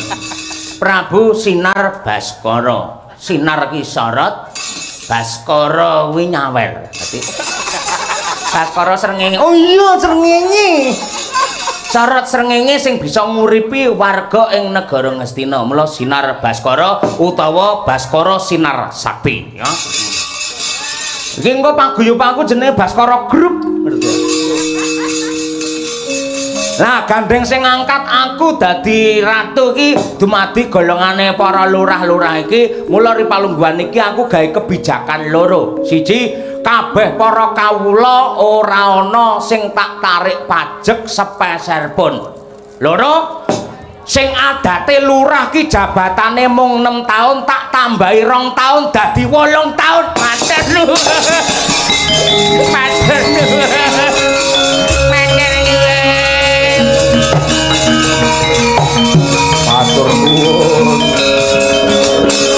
Prabu Sinar Baskara. Sinar ki sorot, Baskara kuwi nyawer. Dadi Baskara srengenge. Oh iya srengenge. Sorot srengenge sing bisa nguripi warga ing negara Ngastina. Mula Sinar Baskara utawa Baskara Sinar Sakti ya. Iki engko paguyubanku jenenge Baskara Group. Lah gandeng sing ngangkat aku dadi ratu iki dumadi golongane para lurah-lurah iki. Mula ri palungguhan iki aku gawe kebijakan loro. Siji, kabeh para kawula ora ana sing tak tarik pajek sepeser pun. Loro, sing adate lurah ki jabatane mung 6 tahun tak tambahi 2 tahun dadi 8 tahun. Matur nuwun. Matur nuwun. Matur nuwun. Matur nuwun.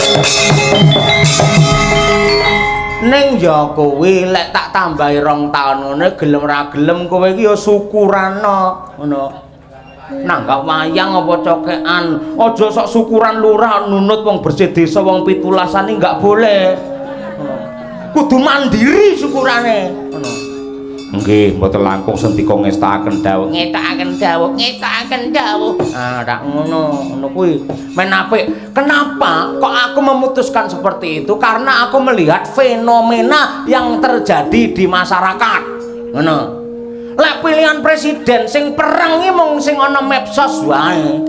Ngono kuwi lek tak tambahi 2 taun ngono, gelem ra gelem kowe iki ya syukurana ngono. Nanggap wayang apa cokekan. Aja sok syukuran lurah nunut wong bersih desa wong 17-an, enggak boleh. Kudu mandiri syukurane ngono. Nggih, mboten langkung sendika ngestakaken dawuh. Ngetokaken dawuh, ngetokaken dawuh. Ah, tak ngono, ngono kuwi. Men apik. Kenapa kok aku memutuskan seperti itu? Karena aku melihat fenomena yang terjadi di masyarakat. Ngono. Lek pilihan presiden sing perang iki mung sing ana medsos wae.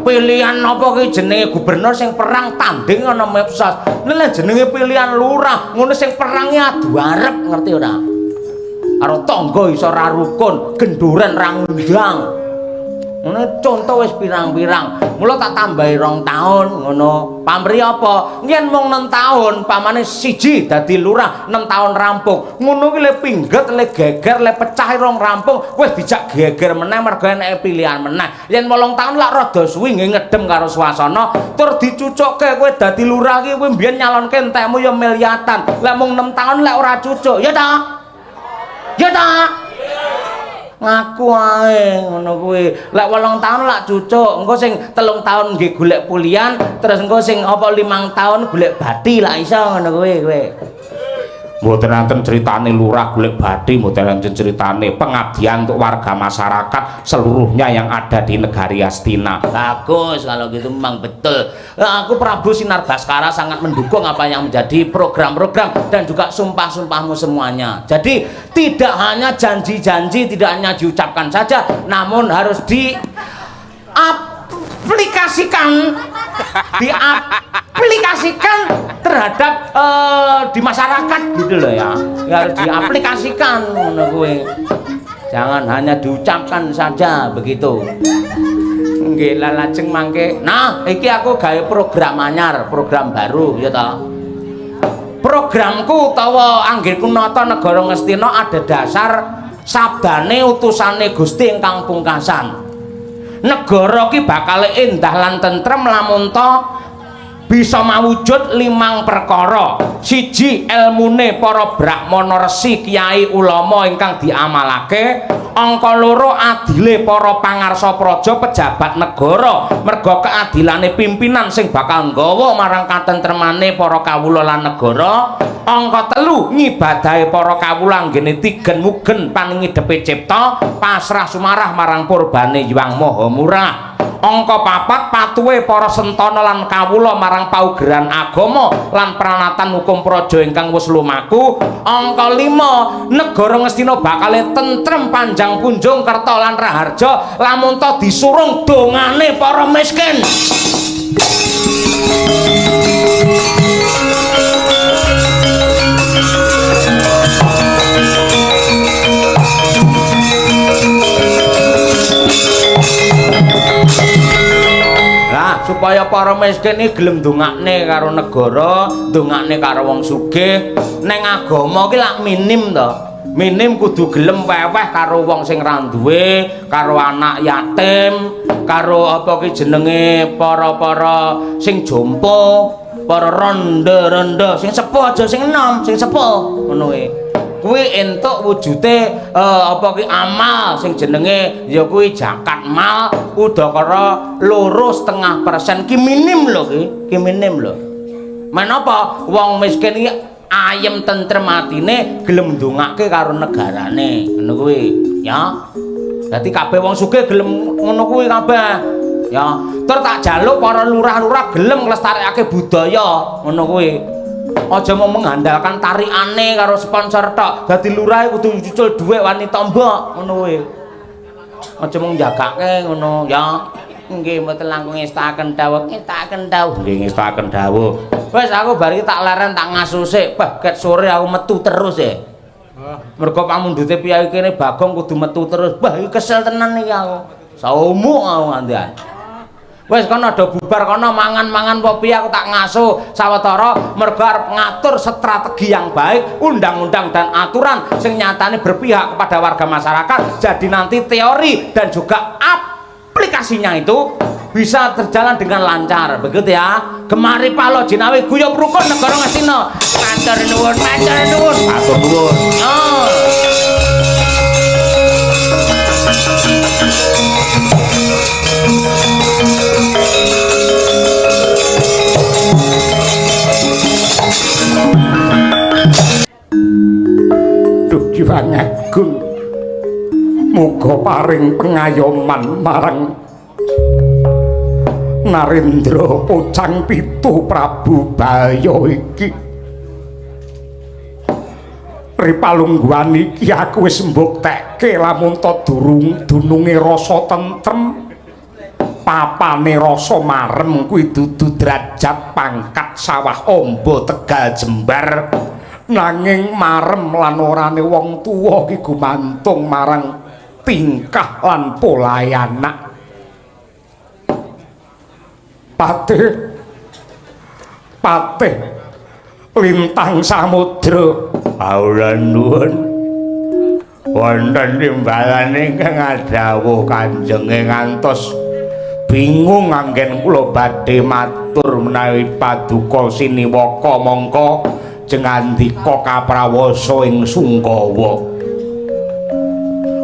Pilihan apa ki jenenge gubernur sing perang tanding ana medsos. Lek jenenge pilihan lurah, ngono sing perang iki adu arep, ngerti ora? Karo tangga iso ora rukun, genduren ra ngundang. Ngono contoh wis pirang-pirang. Mula tak tambahi 2 taun ngono. Pamrih apa? Yen mung 6 tahun, pamane siji dadi lurah 6 tahun rampung. Ngono kuwi le pingget, le geger, le pecah rong rampung, wis dijak geger meneh mergo eneke pilihan meneh. Yen 8 tahun lak rada suwi nggih ngedem karo suasana, tur dicucukke kowe dadi lurah ki kowe mbiyen nyalonke entekmu ya miliatan. Lek mung 6 tahun lek ora cucuk, ya ta? Ya ta? Ngaku ae ngono kuwi. Lek 8 taun lak cucuk, engko sing 3 taun nggih golek pulian, terus engko sing apa 5 taun golek bathi lak iso ngono kuwi kowe. Mboten enten critane lurah golek bathi, mboten enten critane, pengabdian untuk warga masyarakat seluruhnya yang ada di negari Astina. Bagus kalau gitu, memang betul. Aku Prabu Sinar Baskara sangat mendukung apa yang menjadi program-program dan juga sumpah-sumpahmu semuanya. Jadi tidak hanya janji-janji, tidak hanya diucapkan saja, namun harus diaplikasikan, diaplikasikan terhadap di masyarakat gitu loh ya. Ya harus diaplikasikan ngono kuwi. Jangan hanya diucapkan saja begitu. Nggih, lah lajeng mangke. Nah, iki aku gawe program anyar, program baru ya ta. Programku utawa anggenku nata negara Ngastina ada dasar sabdane utusane Gusti ingkang pungkasan. Negara ki bakal endah lan tentrem lamun ta bisa mawujud limang perkara. Siji, elmune para brahmana, resi, kiai, ulama ingkang diamalake. Angka loro, adile para pangarsa praja, pejabat negara, merga keadilane pimpinan sing bakal nggawa marang katentremane para kawula lan negara. Angka telu, ngibadahe para kawula anggene tigen mugen paningidepe cipta, pasrah sumarah marang purbane Hyang Maha Murah. Angka papat, patuhe para sentana lan kawula marang paugeran agama lan pranatan hukum praja ingkang wis lumaku. Angka 5, negara Ngastina bakal tentrem, panjang punjung kerta lan raharja lamun ta disurung dongane para miskin. Lah, supaya para miskin iki gelem ndongakne karo negara, ndongakne karo wong sugih, neng agama ki lak minim to. Minim kudu gelem weweh karo wong sing ra duwe, karo anak yatim, karo apa ki jenenge para-para sing jompo, para rondo-rondo, sing sepuh aja sing enom, sing sepuh ngono kuwi. Kuwi entuk wujude apa ki amal sing jenenge ya kuwi zakat mal udakara 2,5% ki minim lho ki, ki minim lho. Menapa wong miskin iki ayem tentrem atine gelem ndongake karo negarane ngono kuwi ya. Dadi kabeh wong sugih gelem ngono kuwi kabeh ya. Tur tak jaluk para lurah-lurah gelem nglestarekake budaya ngono kuwi. Aja mau mengandalkan tarikane karo sponsor tok. Dadi lurah kudu nyucul dhuwit wani tombok ngono kuwi. Aja mung jagake ngono ya. Nggih, mboten langkung ngestakaken dawuh, ngestakaken dawuh. Nggih, ngestakaken dawuh. Wis, aku bar iki tak leren, tak ngaso sik. Bah, ket sore aku metu terus e. Mergo pamundhute piyayi kene Bagong kudu metu terus. Bah, iki kesel tenan iki aku. Saumuk aku ngantian. Wis, kono do bubar kono mangan-mangan apa piye, aku tak ngaso sawetara mergo arep ngatur strategi yang baik, undang-undang dan aturan sing nyatane berpihak kepada warga masyarakat. Jadi nanti teori dan juga aplikasinya itu bisa terjalan dengan lancar. Begitu ya. Gemari palo jinawi guyub rukun negara Ngastina. Matur nuwun, matur nuwun. Matur nuwun. Oh. Duh Hyang Agung, muga paring pengayoman marang Narendra Pocang Pitu Prabu Balya iki. Ripalungguhan iki aku wis mbuktekke lamun ta durung dununge rasa tentrem, papane rasa marem kuwi dudu derajat pangkat sawah amba Tegal Jembar. Nanging marem lan orane wong tuwa iki gumantung marang tingkah lan polahe anak. Patih, patih lintang samudra. Kawula nuwun wonten timbalan ingkang adhawuh kanjenge ngantos bingung anggen kula badhe matur menawi paduka siniwaka mongko jengandika kaprawasa ing Sungkawa.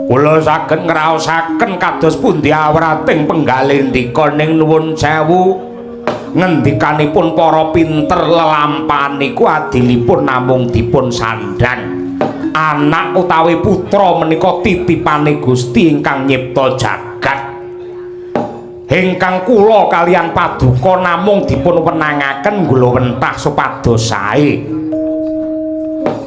Kula saged ngraosaken kados pundi awrating penggalindika ning nuwun sewu ngendikanipun para pinter lelampahan niku adilipun namung dipun sandhang. Anak utawi putra menika titipane Gusti ingkang nyipta jagat. Ingkang kula kaliyan paduka namung dipun wenangaken nggulawentah supados sae.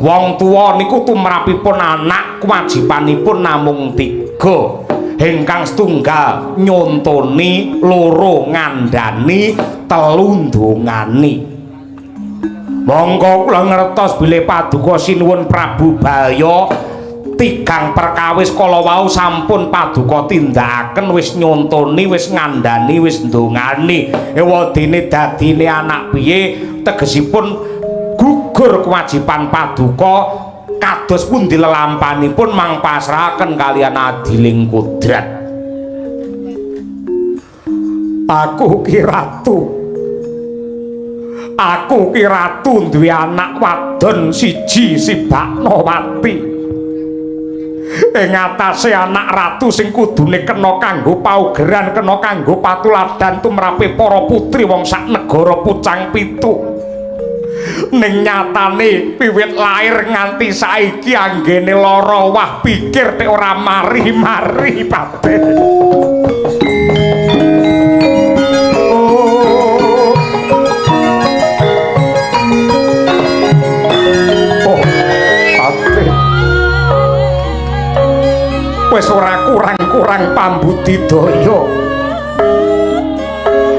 Wong tuwa niku tumrapipun anak kewajibanipun namung tiga. Ingkang setunggal nyontoni, loro ngandhani, telu ndongani. Monggo kula ngertos bilih paduka sinuwun Prabu Balya tigang perkawis kala wau sampun paduka tindakaken, wis nyontoni, wis ngandhani, wis ndongani. Ewadene dadine anak piye tegesipun gugur kewajiban paduka kados pundi lelampanipun mang pasrahaken kaliyan adiling kudrat. Aku ki ratu, aku ki ratu duwe anak wadon siji si Baknawati. Ing atase anak ratu sing kudune kena kanggo paugeran, kena kanggo patuladan tumrape para putri wong sak negara Pucang Pitu. Ning nyatane wiwit lair nganti saiki anggene lara wah pikir tek ora mari-mari patih. Oh. Oh, patih. Wis ora kurang-kurang pambudidaya.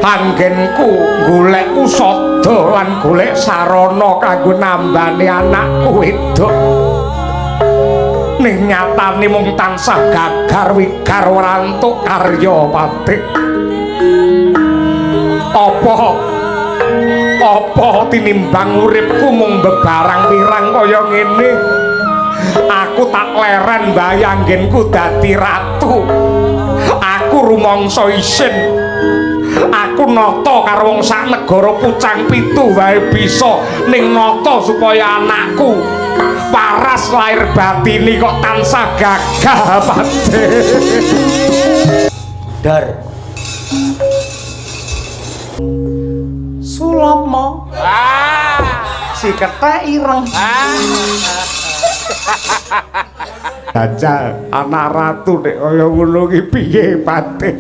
Anggenku golek usada lan golek sarana kanggo nambani anakku wedok. Ning nyatane mung tansah gagar wigar ora entuk karya patih. Apa apa tinimbang uripku mung bebarang wirang kaya ngene? Aku tak leren bae anggenku dadi ratu. Aku rumangsa isin. Aku nata karo wong sak negara Pucang Pitu wae bisa ning nata supaya anakku paras lahir batini kok tansah gagah patih. Dar Sulomo. Si kethek ireng. Jajal anak ratu nek kaya ngono ki piye patih?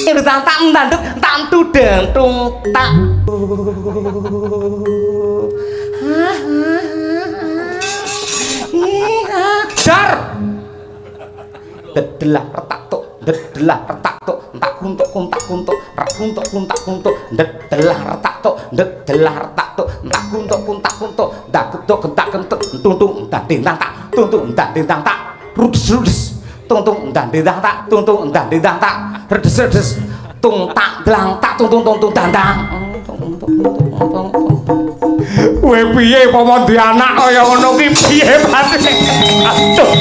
Tak ndanduk tak tudeng tung tak. Dar. Dedelah retak tuk, dedelah retak tuk, entak kuntuk kuntak kuntuk, rak kuntuk kuntak kuntuk, dedelah retak tuk, dedelah retak tuk, entak kuntuk kuntak kuntuk, ndak ketuk kentak kentuk, tuntung entak dintang tak, tuntung entak dintang tak, rudes rudes. Tung tung ndang dindang tak, tung tung ndang dindang tak, redes redes, tung tak dlang tak, tung tung tung tung dang dang. Kowe piye umpama duwe anak kaya ngono ki piye patih? Aduh.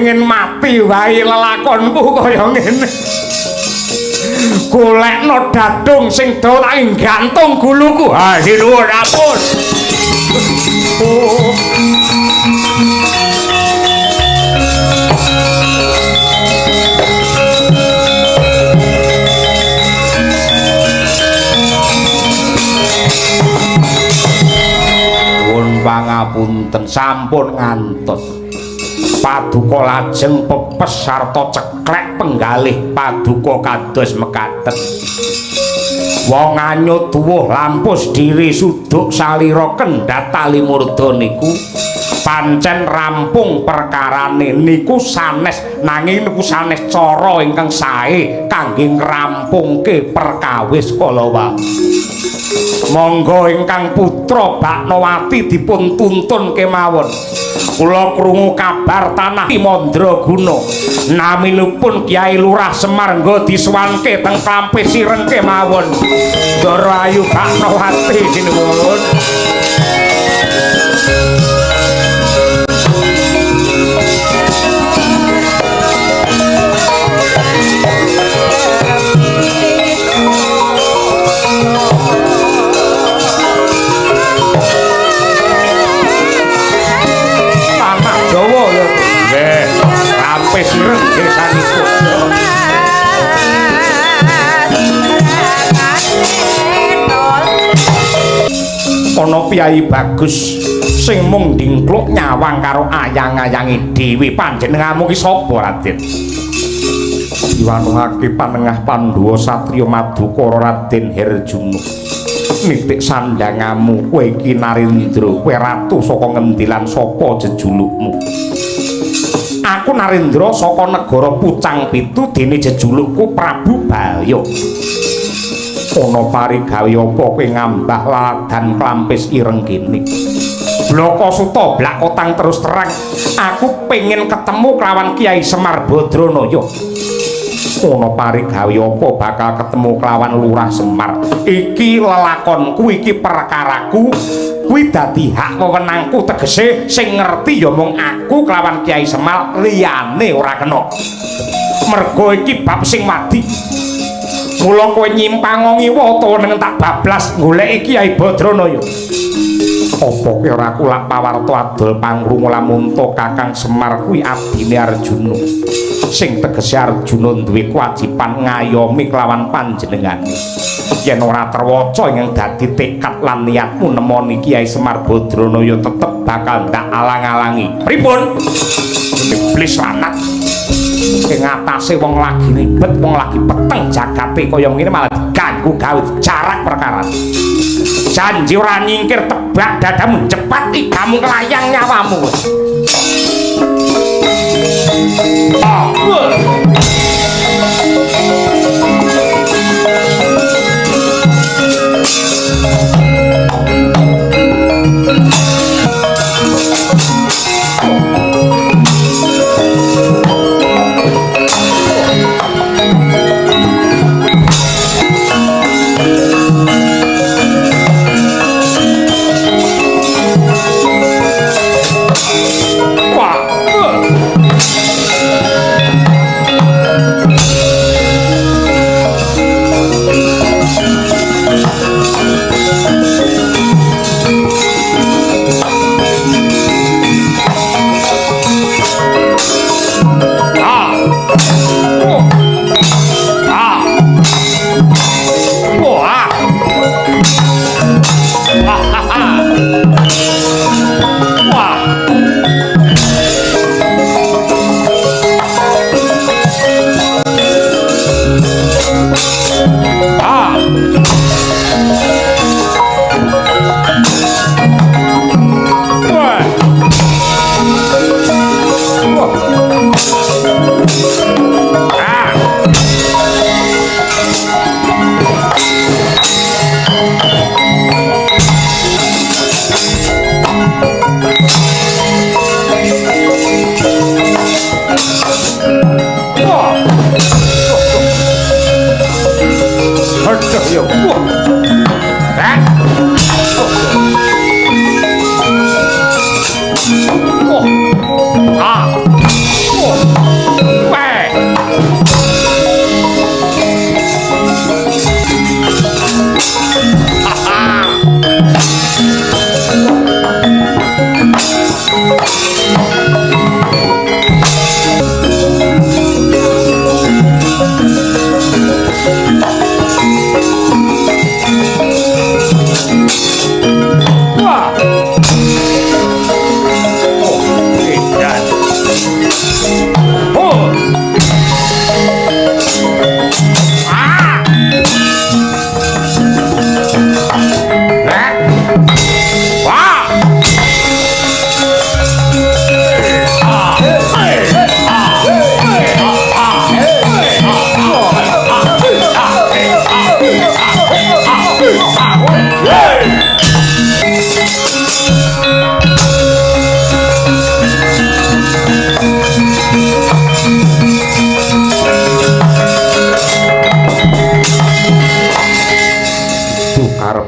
Pengen mati wae lelakonku kaya ngene. Golekno dadung sing dawa tak gantung guluku. Ha sinuwun ampun. Oh. Pangapunten sampun ngantos. Paduka lajeng pepes sarta ceklek penggalih paduka kados mekaten. Wong anyut tuwuh lampus diri suduk salira kendhat tali murda niku pancen rampung perkarane niku sanes, nanging niku sanes cara ingkang sae kangge ngrampungke perkawis kala wau. Monggo ingkang putra Baknawati dipun tuntun kemawon. Kula krungu kabar tanah Mandraguna. Naminipun Kyai Lurah Semar nggo disuwanke teng Klampis Ireng kemawon. Ndara ayu Baknawati sinuwun. Jawa ya. Nggih. Rampes ireng desanipun. Ana piyai bagus sing mung dingkluk nyawang karo ayang-ayange dhewe. Panjenenganmu ki sapa, Raden? Diwanuhake panengah Pandhawa satriya Madukara Raden Herjuna. Nitik sandangamu kowe iki Narendra, kowe ratu saka ngendi lan sapa jejulukmu? Aku Narendra saka negara Pucang Pitu, dene jejulukku Prabu Balya. Ana parigawe apa kowe ngambah laladan Klampis Ireng kene? Blaka suta blakotang terus terang, aku pengen ketemu kelawan Kyai Semar Badranaya. Ana parigawe apa bakal ketemu kelawan Lurah Semar? Iki lelakonku, iki perkaraku, kuwi dadi hak wewenangku, tegese sing ngerti ya mung aku kelawan Kyai Semar, liyane ora kena. Mergo iki bab sing wadi. Mula kowe nyimpang ngiwa utawa neng tak bablas goleki Kyai Badranaya. Apa kowe ora kulak pawarta adol pangrungu lamunta Kakang Semar kuwi abdine Arjuna? Sing tegese Arjuna duwe kewajiban ngayomi kelawan panjenengane. Yen ora terwaca ing dadi tekad lan niatmu nemoni Kyai Semar Badranaya tetep bakal ndak alang-alangi. Pripun? Iblis lanat. Ing atase wong lagi ribet, wong lagi peteng jagate kaya ngene malah diganggu gawe jarak perkara. Janji ora nyingkir tebak dadamu cepat igamu kelayang nyawamu. Oh.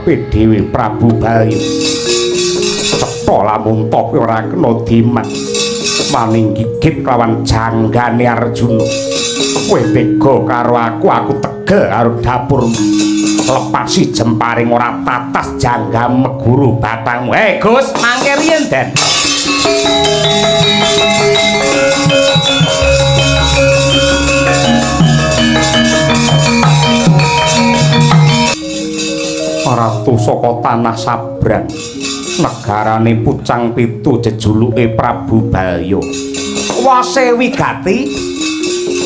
karepe dhewe Prabu Balya. Cetha lamun ta kowe ora kena diman. Maning gigit kelawan janggane Arjuna. Kowe tega karo aku, aku tegel karo dapurmu. Lepasi jemparing ora tatas janggam meguru batangmu. Hei Gus, mangke riyen Den. Ratu saka tanah Sabrang, negarane Pucang Pitu jejuluke Prabu Balya. Wase wigati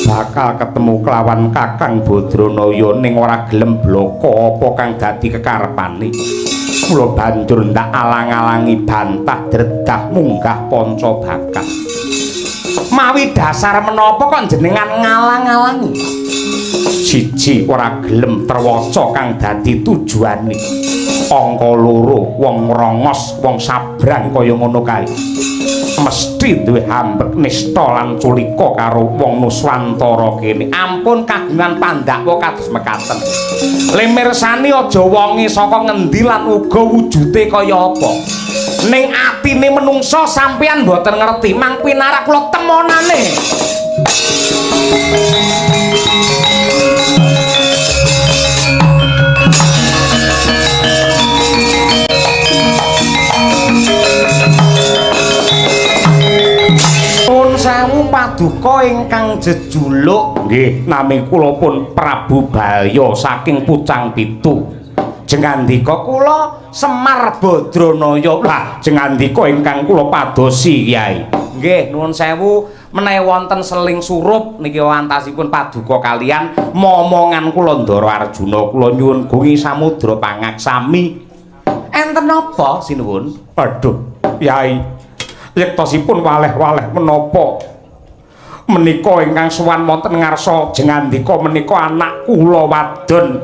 bakal ketemu kelawan Kakang Badranaya ning ora gelem blaka apa kang dadi kekarepane. Kula banjur ndak alang-alangi bantah dredah munggah panca bakat. Mawi dasar menapa kok jenengan ngalang-alangi? Siji ora gelem terwaca kang dadi tujuane. Angka loro wong ngrongos wong Sabrang kaya ngono kae. Mesti duwe hambek nista lan culika karo wong Nuswantara kene. Ampun kagungan pandakwa kados mekaten. Le mirsani aja wonge saka ngendi lan uga wujude kaya apa. Ning atine menungsa sampeyan mboten ngerti, mang pinarak kula temonane. Nuwun sewu paduka ingkang jejuluk. Nggih, nami kula pun Prabu Balya saking Pucang Pitu. Jengandika kula Semar Badranaya. Lah, jengandika ingkang kula padosi, Kyai. Nggih, nuwun sewu menawi wonten seling surup niki wantasipun paduka kalian momongan kula Ndara Arjuna. Kula nyuwun gungi samudra pangaksami. Enten napa sinuwun? Aduh, Kyai. Yektosipun waleh-waleh menapa menika ingkang sowan wonten ngarsa jengandika menika anak kula wadon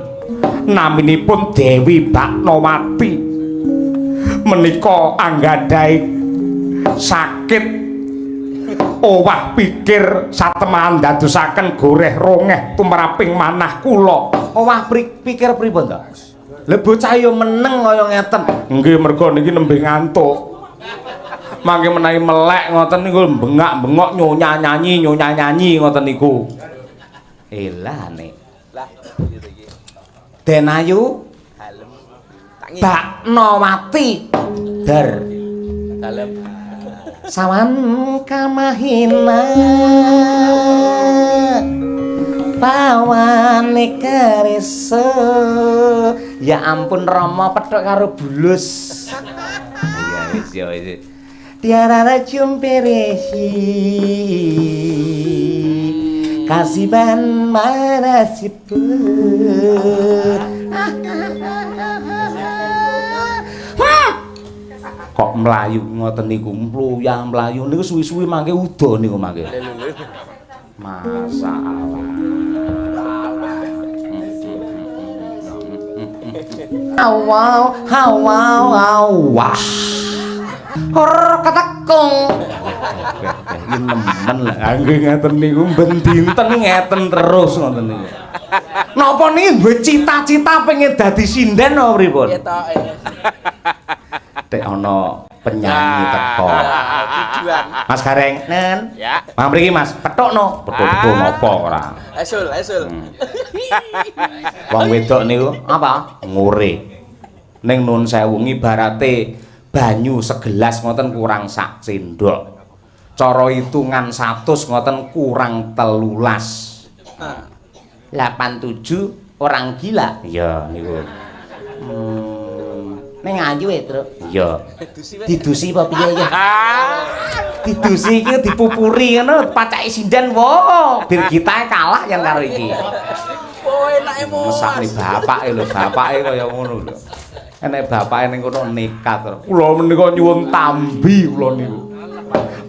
naminipun Dewi Baknawati. Menika anggadhahi sakit owah pikir satemahan dadosaken goreh rongeh tumraping manah kula. Owah pikir pripun to? Lha bocah ya meneng kaya ngeten. Nggih, merga niki nembe ngantuk. Mangke menawi melek ngoten niku bengak-bengok nyonya nyanyi nyonya nyanyi ngoten niku. Elane. Lah iki. Denayu dalem. Baknawati. Der. Dalem. Sawan kamahina pawane keris. Ya ampun Rama pethuk karo bulus. Iya wis ya wis. Tiara jumperehi kasiban marasipu. Kok mlayu ngoten niku, mluyah mlayu niku suwi-suwi mangke uda niku mangke. Masalah. Awau awau awah. Ora ketekung. Iki nemen lah nggih ngeten niku ben dinten ngeten terus ngoten niku. Napa niki duwe cita-cita pengen dadi sinden apa pripun? Ketoke. Tek ana penyanyi teko. Tujuan. Mas Gareng, nen. Ya. Mang mriki Mas, pethukno. Pethuk-pethuk napa ora? Esul, esul. Wong wedok niku apa? Ngure. Ning nun sewu ngibarate banyu segelas ngoten kurang sak cendhok. Cara hitungan 100 ngoten kurang 13. 87 orang gila. Iya niku. Ning ayu e, Truk. Iya. Didusi apa piye ya? Didusi iki dipupuri ngono pacake sinden wo. Birgitae kalah yang karo iki. Oh, enake mo. Mesakne bapake lho, bapake kaya ngono lho. Enek bapake ning kono nekat. Kula menika nyuwun tambi kula niku.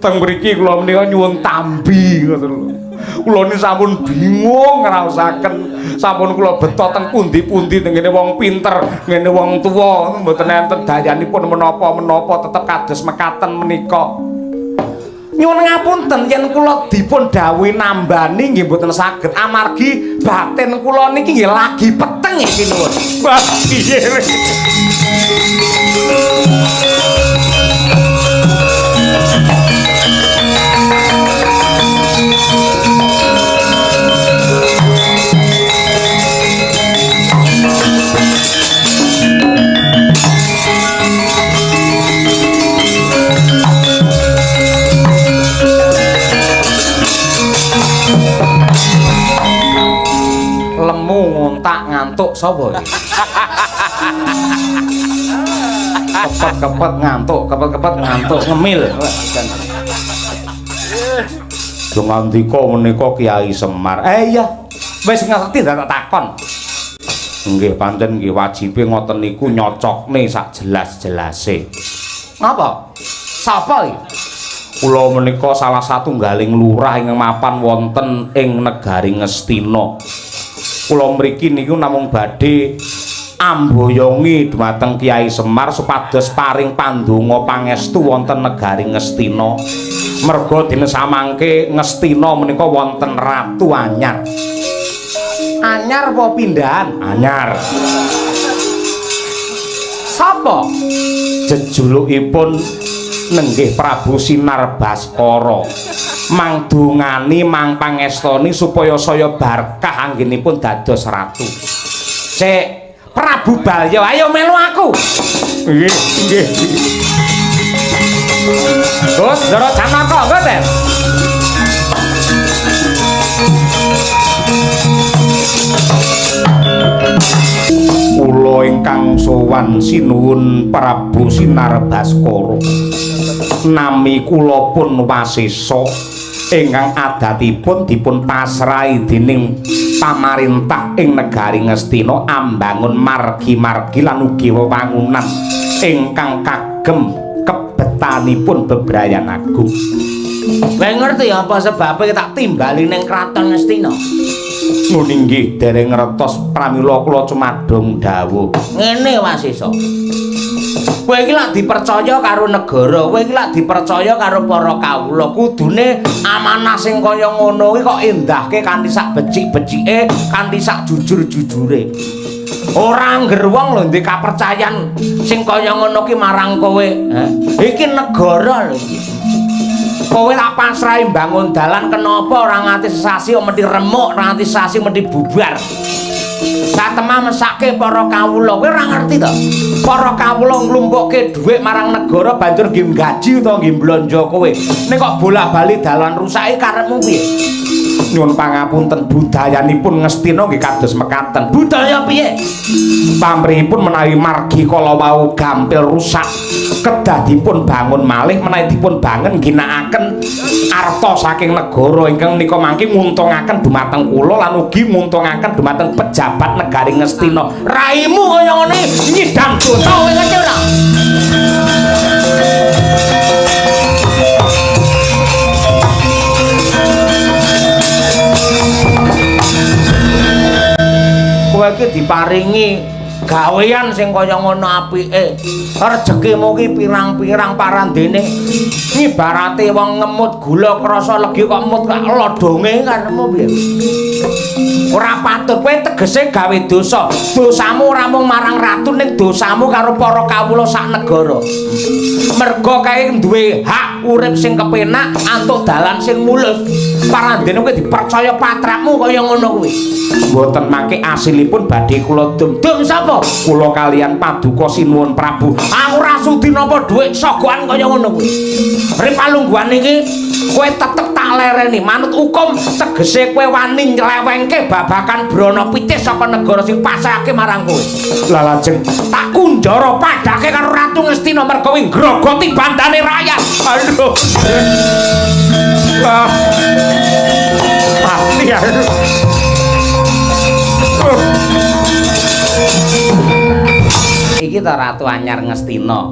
Teng mriki kula menika nyuwun tambi ngoten lho. Kula niki sampun bingung ngraosaken, sampun kula beto teng pundi-pundi teng ngene wong pinter, ngene wong tuwa, mboten enten dayanipun menapa-menapa tetep kados mekaten menika. Nyuwun ngapunten yen kula dipun dawuhi nambani nggih mboten saged amargi batin kula niki nggih lagi peteng iki nuwun. Wah, piye? Lemu ngontak ngantuk sapa iki? Kepet-kepet ngantuk, kepet-kepet ngantuk ngemil. Do ngandika menika Kyai Semar. Iya, wis ngerti dak takon. Nggih pancen nggih wajibe ngoten niku nyocokne sak jelas-jelase. Ngapa? Sapa iki? Kula menika salah satunggaling lurah ingkang mapan wonten ing negari Ngastina. Kula mriki niku namung badhe amboyongi dhumateng Kyai Semar supados paring pandonga pangestu wonten negari Ngastina. Merga dene samangke Ngastina menika wonten ratu anyar. Anyar apa pindahan? Anyar. Sapa? Jejulukipun nenggih Prabu Sinar Baskara. Mangdungani mang pangestoni supaya saya barkah anggenipun dados ratu. Sik, Prabu Balya, ayo melu aku. Nggih, nggih. Gus Ndara Janaka, ngoten. Kula ingkang sowan sinuwun Prabu Sinar Baskara. Nami kula pun Wasesa ingkang adatipun dipun pasrahi dening pamarentah ing negari Ngastina ambangun margi-margi lan ugi wewangunan ingkang kagem kebetanipun bebrayan agung. Kowe ngerti apa sebabe tak timbali ning kraton Ngastina? Ngene nggih dereng ngertos pramila kula cumadong dawuh. Ngene Wasesa. Kowe iki lak dipercaya karo negara, kowe iki lak dipercaya karo para kawula. Kudune amanah sing kaya ngono iki kok endahke kanthi sak becik-becike, kanthi sak jujur-jujure. Ora angger wong lho ndek kapercayan sing kaya ngono ki marang kowe. Iki negara lho iki. Kowe tak pasrahi mbangun dalan kenapa ora nganti sesasi mesti remuk, ora nganti sesasi mesti bubar. Satemah mesake para kawula, kowe ora ngerti to? Para kawula nglumpukke dhuwit marang negara banjur nggih gaji utawa nggih blonjo kowe. Nek kok bola-bali dalan rusake karepmu piye? Nyuwun pangapunten budayanipun Ngastina nggih kados mekaten. Budaya piye? Pamrihipun menawi margi kala wau gampil rusak kedah dipun bangun malih menawi dipun bangun ngginakaken arta saking negara ingkang menika mangke nguntungaken dumateng kula lan ugi nguntungaken dumateng pejabat negari Ngastina. Raimu kaya ngene nyidam dosa kowe ngerti ora? Kowe iki diparingi gawean sing kaya ngono apike. Rejekimu ki pirang-pirang parandene. Ibarate wong ngemut gula krasa legi kok emut kok lodonge karepmu piye? Ora patut kowe tegese gawe dosa. Dosamu ora mung marang ratu ning dosamu karo para kawula sak negara. Merga kae duwe hak urip sing kepenak, antuk dalan sing mulus. Parandene kowe dipercaya patrapmu kaya ngono kuwi. Mboten mangke asilipun badhe kula dum-dum sapa? Kula kalian paduka sinuwun Prabu. Aku ora sudi nampa dhuwit sogokan kaya ngono kuwi. Ri palungguhan iki kowe tetep tak lereni manut hukum tegese kowe wani nylewengke babakan brana pitis saka negara sing pasrahke marang kowe. Lah lajeng tak kunjara padake karo Ratu Ngastina merga kuwi ngrogoti bandane rakyat. Aduh. Ah. Mati aku. Iki ta Ratu anyar Ngastina.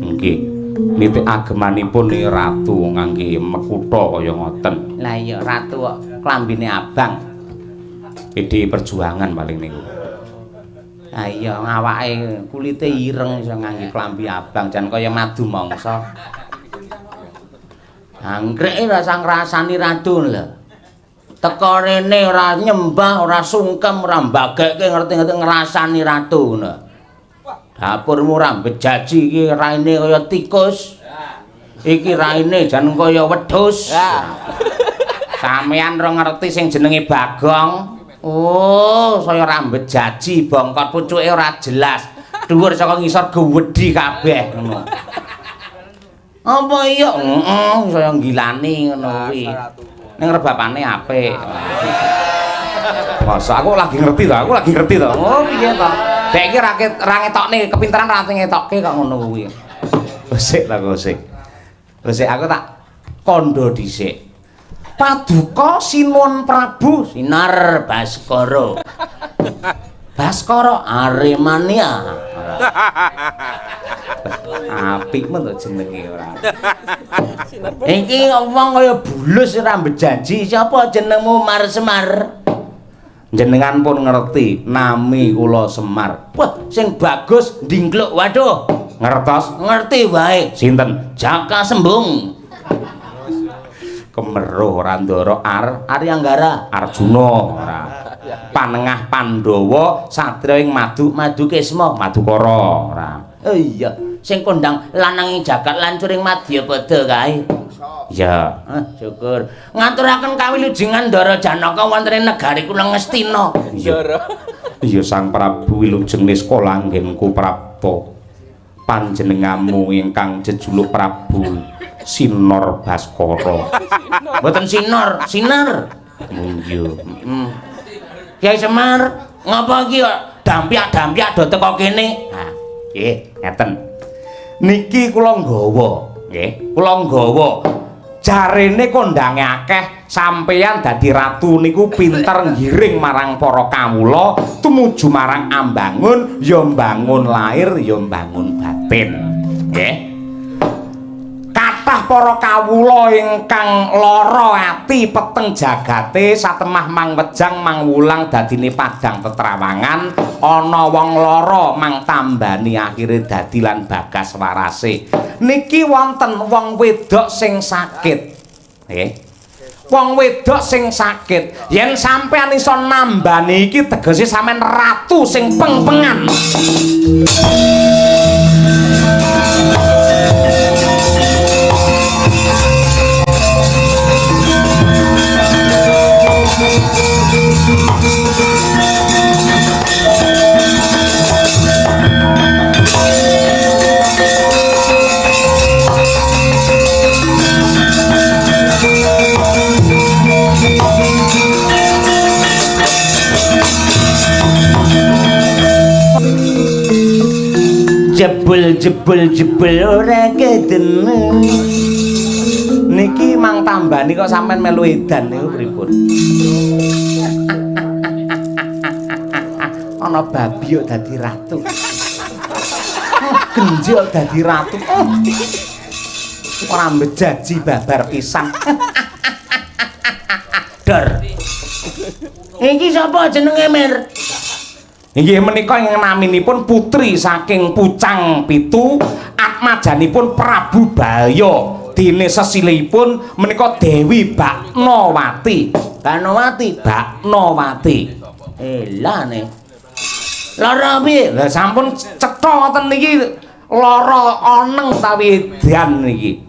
Nggih. Nitik agemanipun ratu ngangge mekutha kaya ngoten. Lah iya ratu kok klambine abang. PD Perjuangan paling niku. Lah iya awake kulite ireng iso ngangge klambi abang jan kaya madu mangsa. Anggreke ora ngrasani ratu lho. Teko rene ora nyembah, ora sungkem, ora mbagekke ngerti-ngerti ngrasani ratu ngono. Dapurmu ora bejaji iki raine kaya tikus. Iki raine jan kaya wedhus. Sampeyan ora ngerti sing jenenge Bagong. Oh, saya ora bejaji, bongkot pucuke ora jelas. Dhuwur saka ngisor gewedhi kabeh ngono. Apa iya? Heeh, saya nggilani ngono kuwi. Ning rebapane apik. Masa aku lagi ngerti to, aku lagi ngerti to. Oh, piye to? Dek iki ra ngetokne kepinteran ra ngetokke kok ngono kuwi. Sik ta kok sik. Sik aku tak kandha dhisik. Paduka Sinuwun Prabu Sinar Baskara. Baskara Aremania. Apik men to jenenge ora. Iki wong kaya bulus ora bejanji. Sapa jenengmu Mar Semar? Jenengan pun ngerti nami kula Semar. Wah, sing bagus ndingkluk. Waduh, ngertos? Ngerti wae. Sinten? Jaka Sembung. Kemeruh ora ndara Aryanggara, Arjuna ora. Panengah Pandhawa satriya ing Madu Madukesma, Madukara ora. Oh iya, sing kondang lanang ing jagat lancur ing Madyapada kae. Iya. Ah, syukur. Ngaturaken kawilujengan Ndara Janaka wonten ing negari kula Ngastina. Iya. Iya Sang Prabu wilujeng niskala anggenku prapta. Panjenenganmu ingkang jejuluk Prabu Sinor Baskara. Mboten Sinor, Sinar. Iya. Heeh. Kyai Semar, ngapa iki kok dampyak-dampyak do teko kene? Ha, nggih, ngeten. Niki kula nggawa, nggih, kula nggawa. Jarene kondange akeh, sampeyan dadi ratu niku pinter ngiring marang para kawula tumuju marang ambangun, ya mbangun lahir, ya mbangun batin. Nggih. Kathah para kawula ingkang lara ati peteng jagate satemah mang wejang mang wulang dadine padang tetrawangan ana wong lara mang tambani akhire dadi lan bagas warase. Niki wonten wong wedok sing sakit. Nggih. Wong wedok sing sakit, yen sampean iso nambani iki tegese sampean ratu sing pengpengan. Jebul jebul jebul ora kedeneng. Niki mang tambani kok sampean melu edan niku pripun? Ana babi kok dadi ratu. Genji kok dadi ratu. Ora mbejaji babar pisan. Dor. Iki sapa jenenge, Mir? Inggih menika ingkang naminipun putri saking Pucang Pitu, atmajanipun Prabu Baya. Dene sesilihipun menika Dewi Baknawati. Baknawati, Baknawati. Elane. Lara piye? Lah sampun cetha ngoten niki lara oneng utawi edan niki.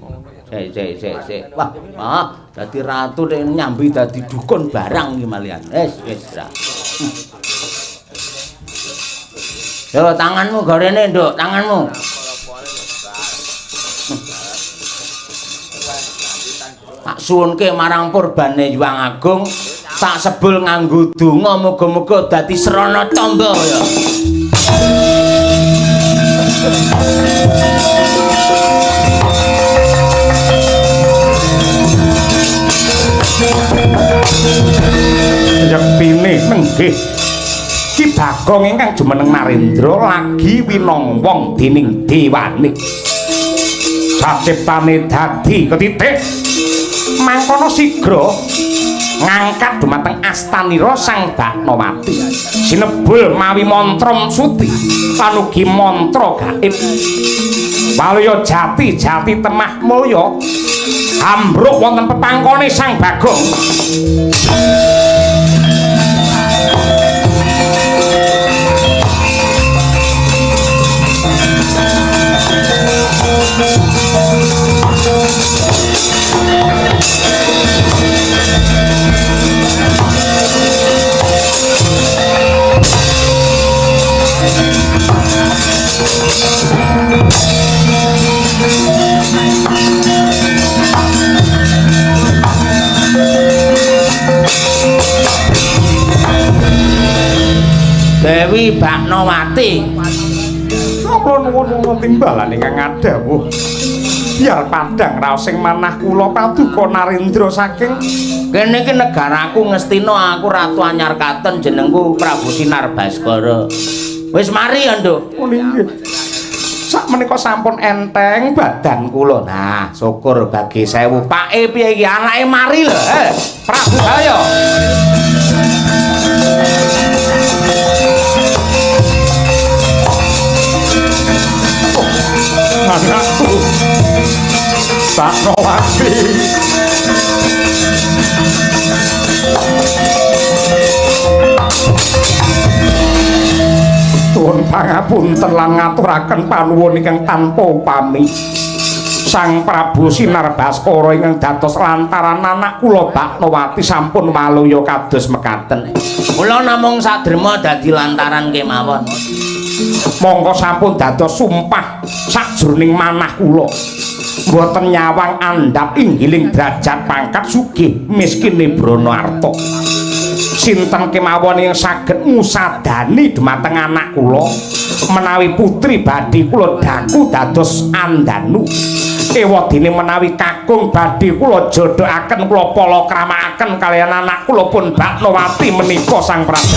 Sik sik sik sik. Wah, ah, dadi ratu nek nyambi dadi dukun barang iki malian. Wis wis ra. Yo tanganmu gorene, Nduk, tanganmu. Tak suwunke marang purbane Hyang Agung, tak sebul nganggo donga muga-muga dadi srana tamba ya. Yektine nenggih Ki Bagong ingkang jumeneng Narendra lagi winongwong dening dewane. Saciptane dadi ketitik mangkono sigra ngangkat dumateng astanira Sang Baknawati. Sinebul mawi mantra suti lan ugi mantra gaib. Waluya jati jati temah mulya Ambruk wonten pepangkone Sang Bagong. Dewi Baknawati. Kula nuwun wonten timbalan ingkang ngadhawuh. Biar padhang raos ing manah kula paduka Narendra saking kene iki negaraku Ngastina, aku ratu anyar katon, jenengku Prabu Sinar Baskara. Wis mari ya, Nduk. Oh nggih. Sakmenika sampun enteng badan kula. Nah, syukur bagi sewu. Pake piye iki anake mari lho, Prabu ayo. Anakku Baknawati. Tuwun pangapunten lan ngaturaken panuwun ingkang tanpa upami. Sang Prabu Sinar Baskara ingkang dados lantaran anak kula Baknawati sampun waluya kados mekaten. Kula namung sadrema dadi lantaran kemawon. Mongko sampun dados sumpah sajroning manah kula. Mboten nyawang andhap inggiling derajat pangkat sugih miskine brana arta. Sinten kemawon ingkang saged ngusadani dhumateng anak kula menawi putri badhe kula daku dados andanu. Ewadene menawi kakung badhe kula jodhokaken kula palakramakaken kaliyan anak kula pun Baknawati menika Sang Prabu.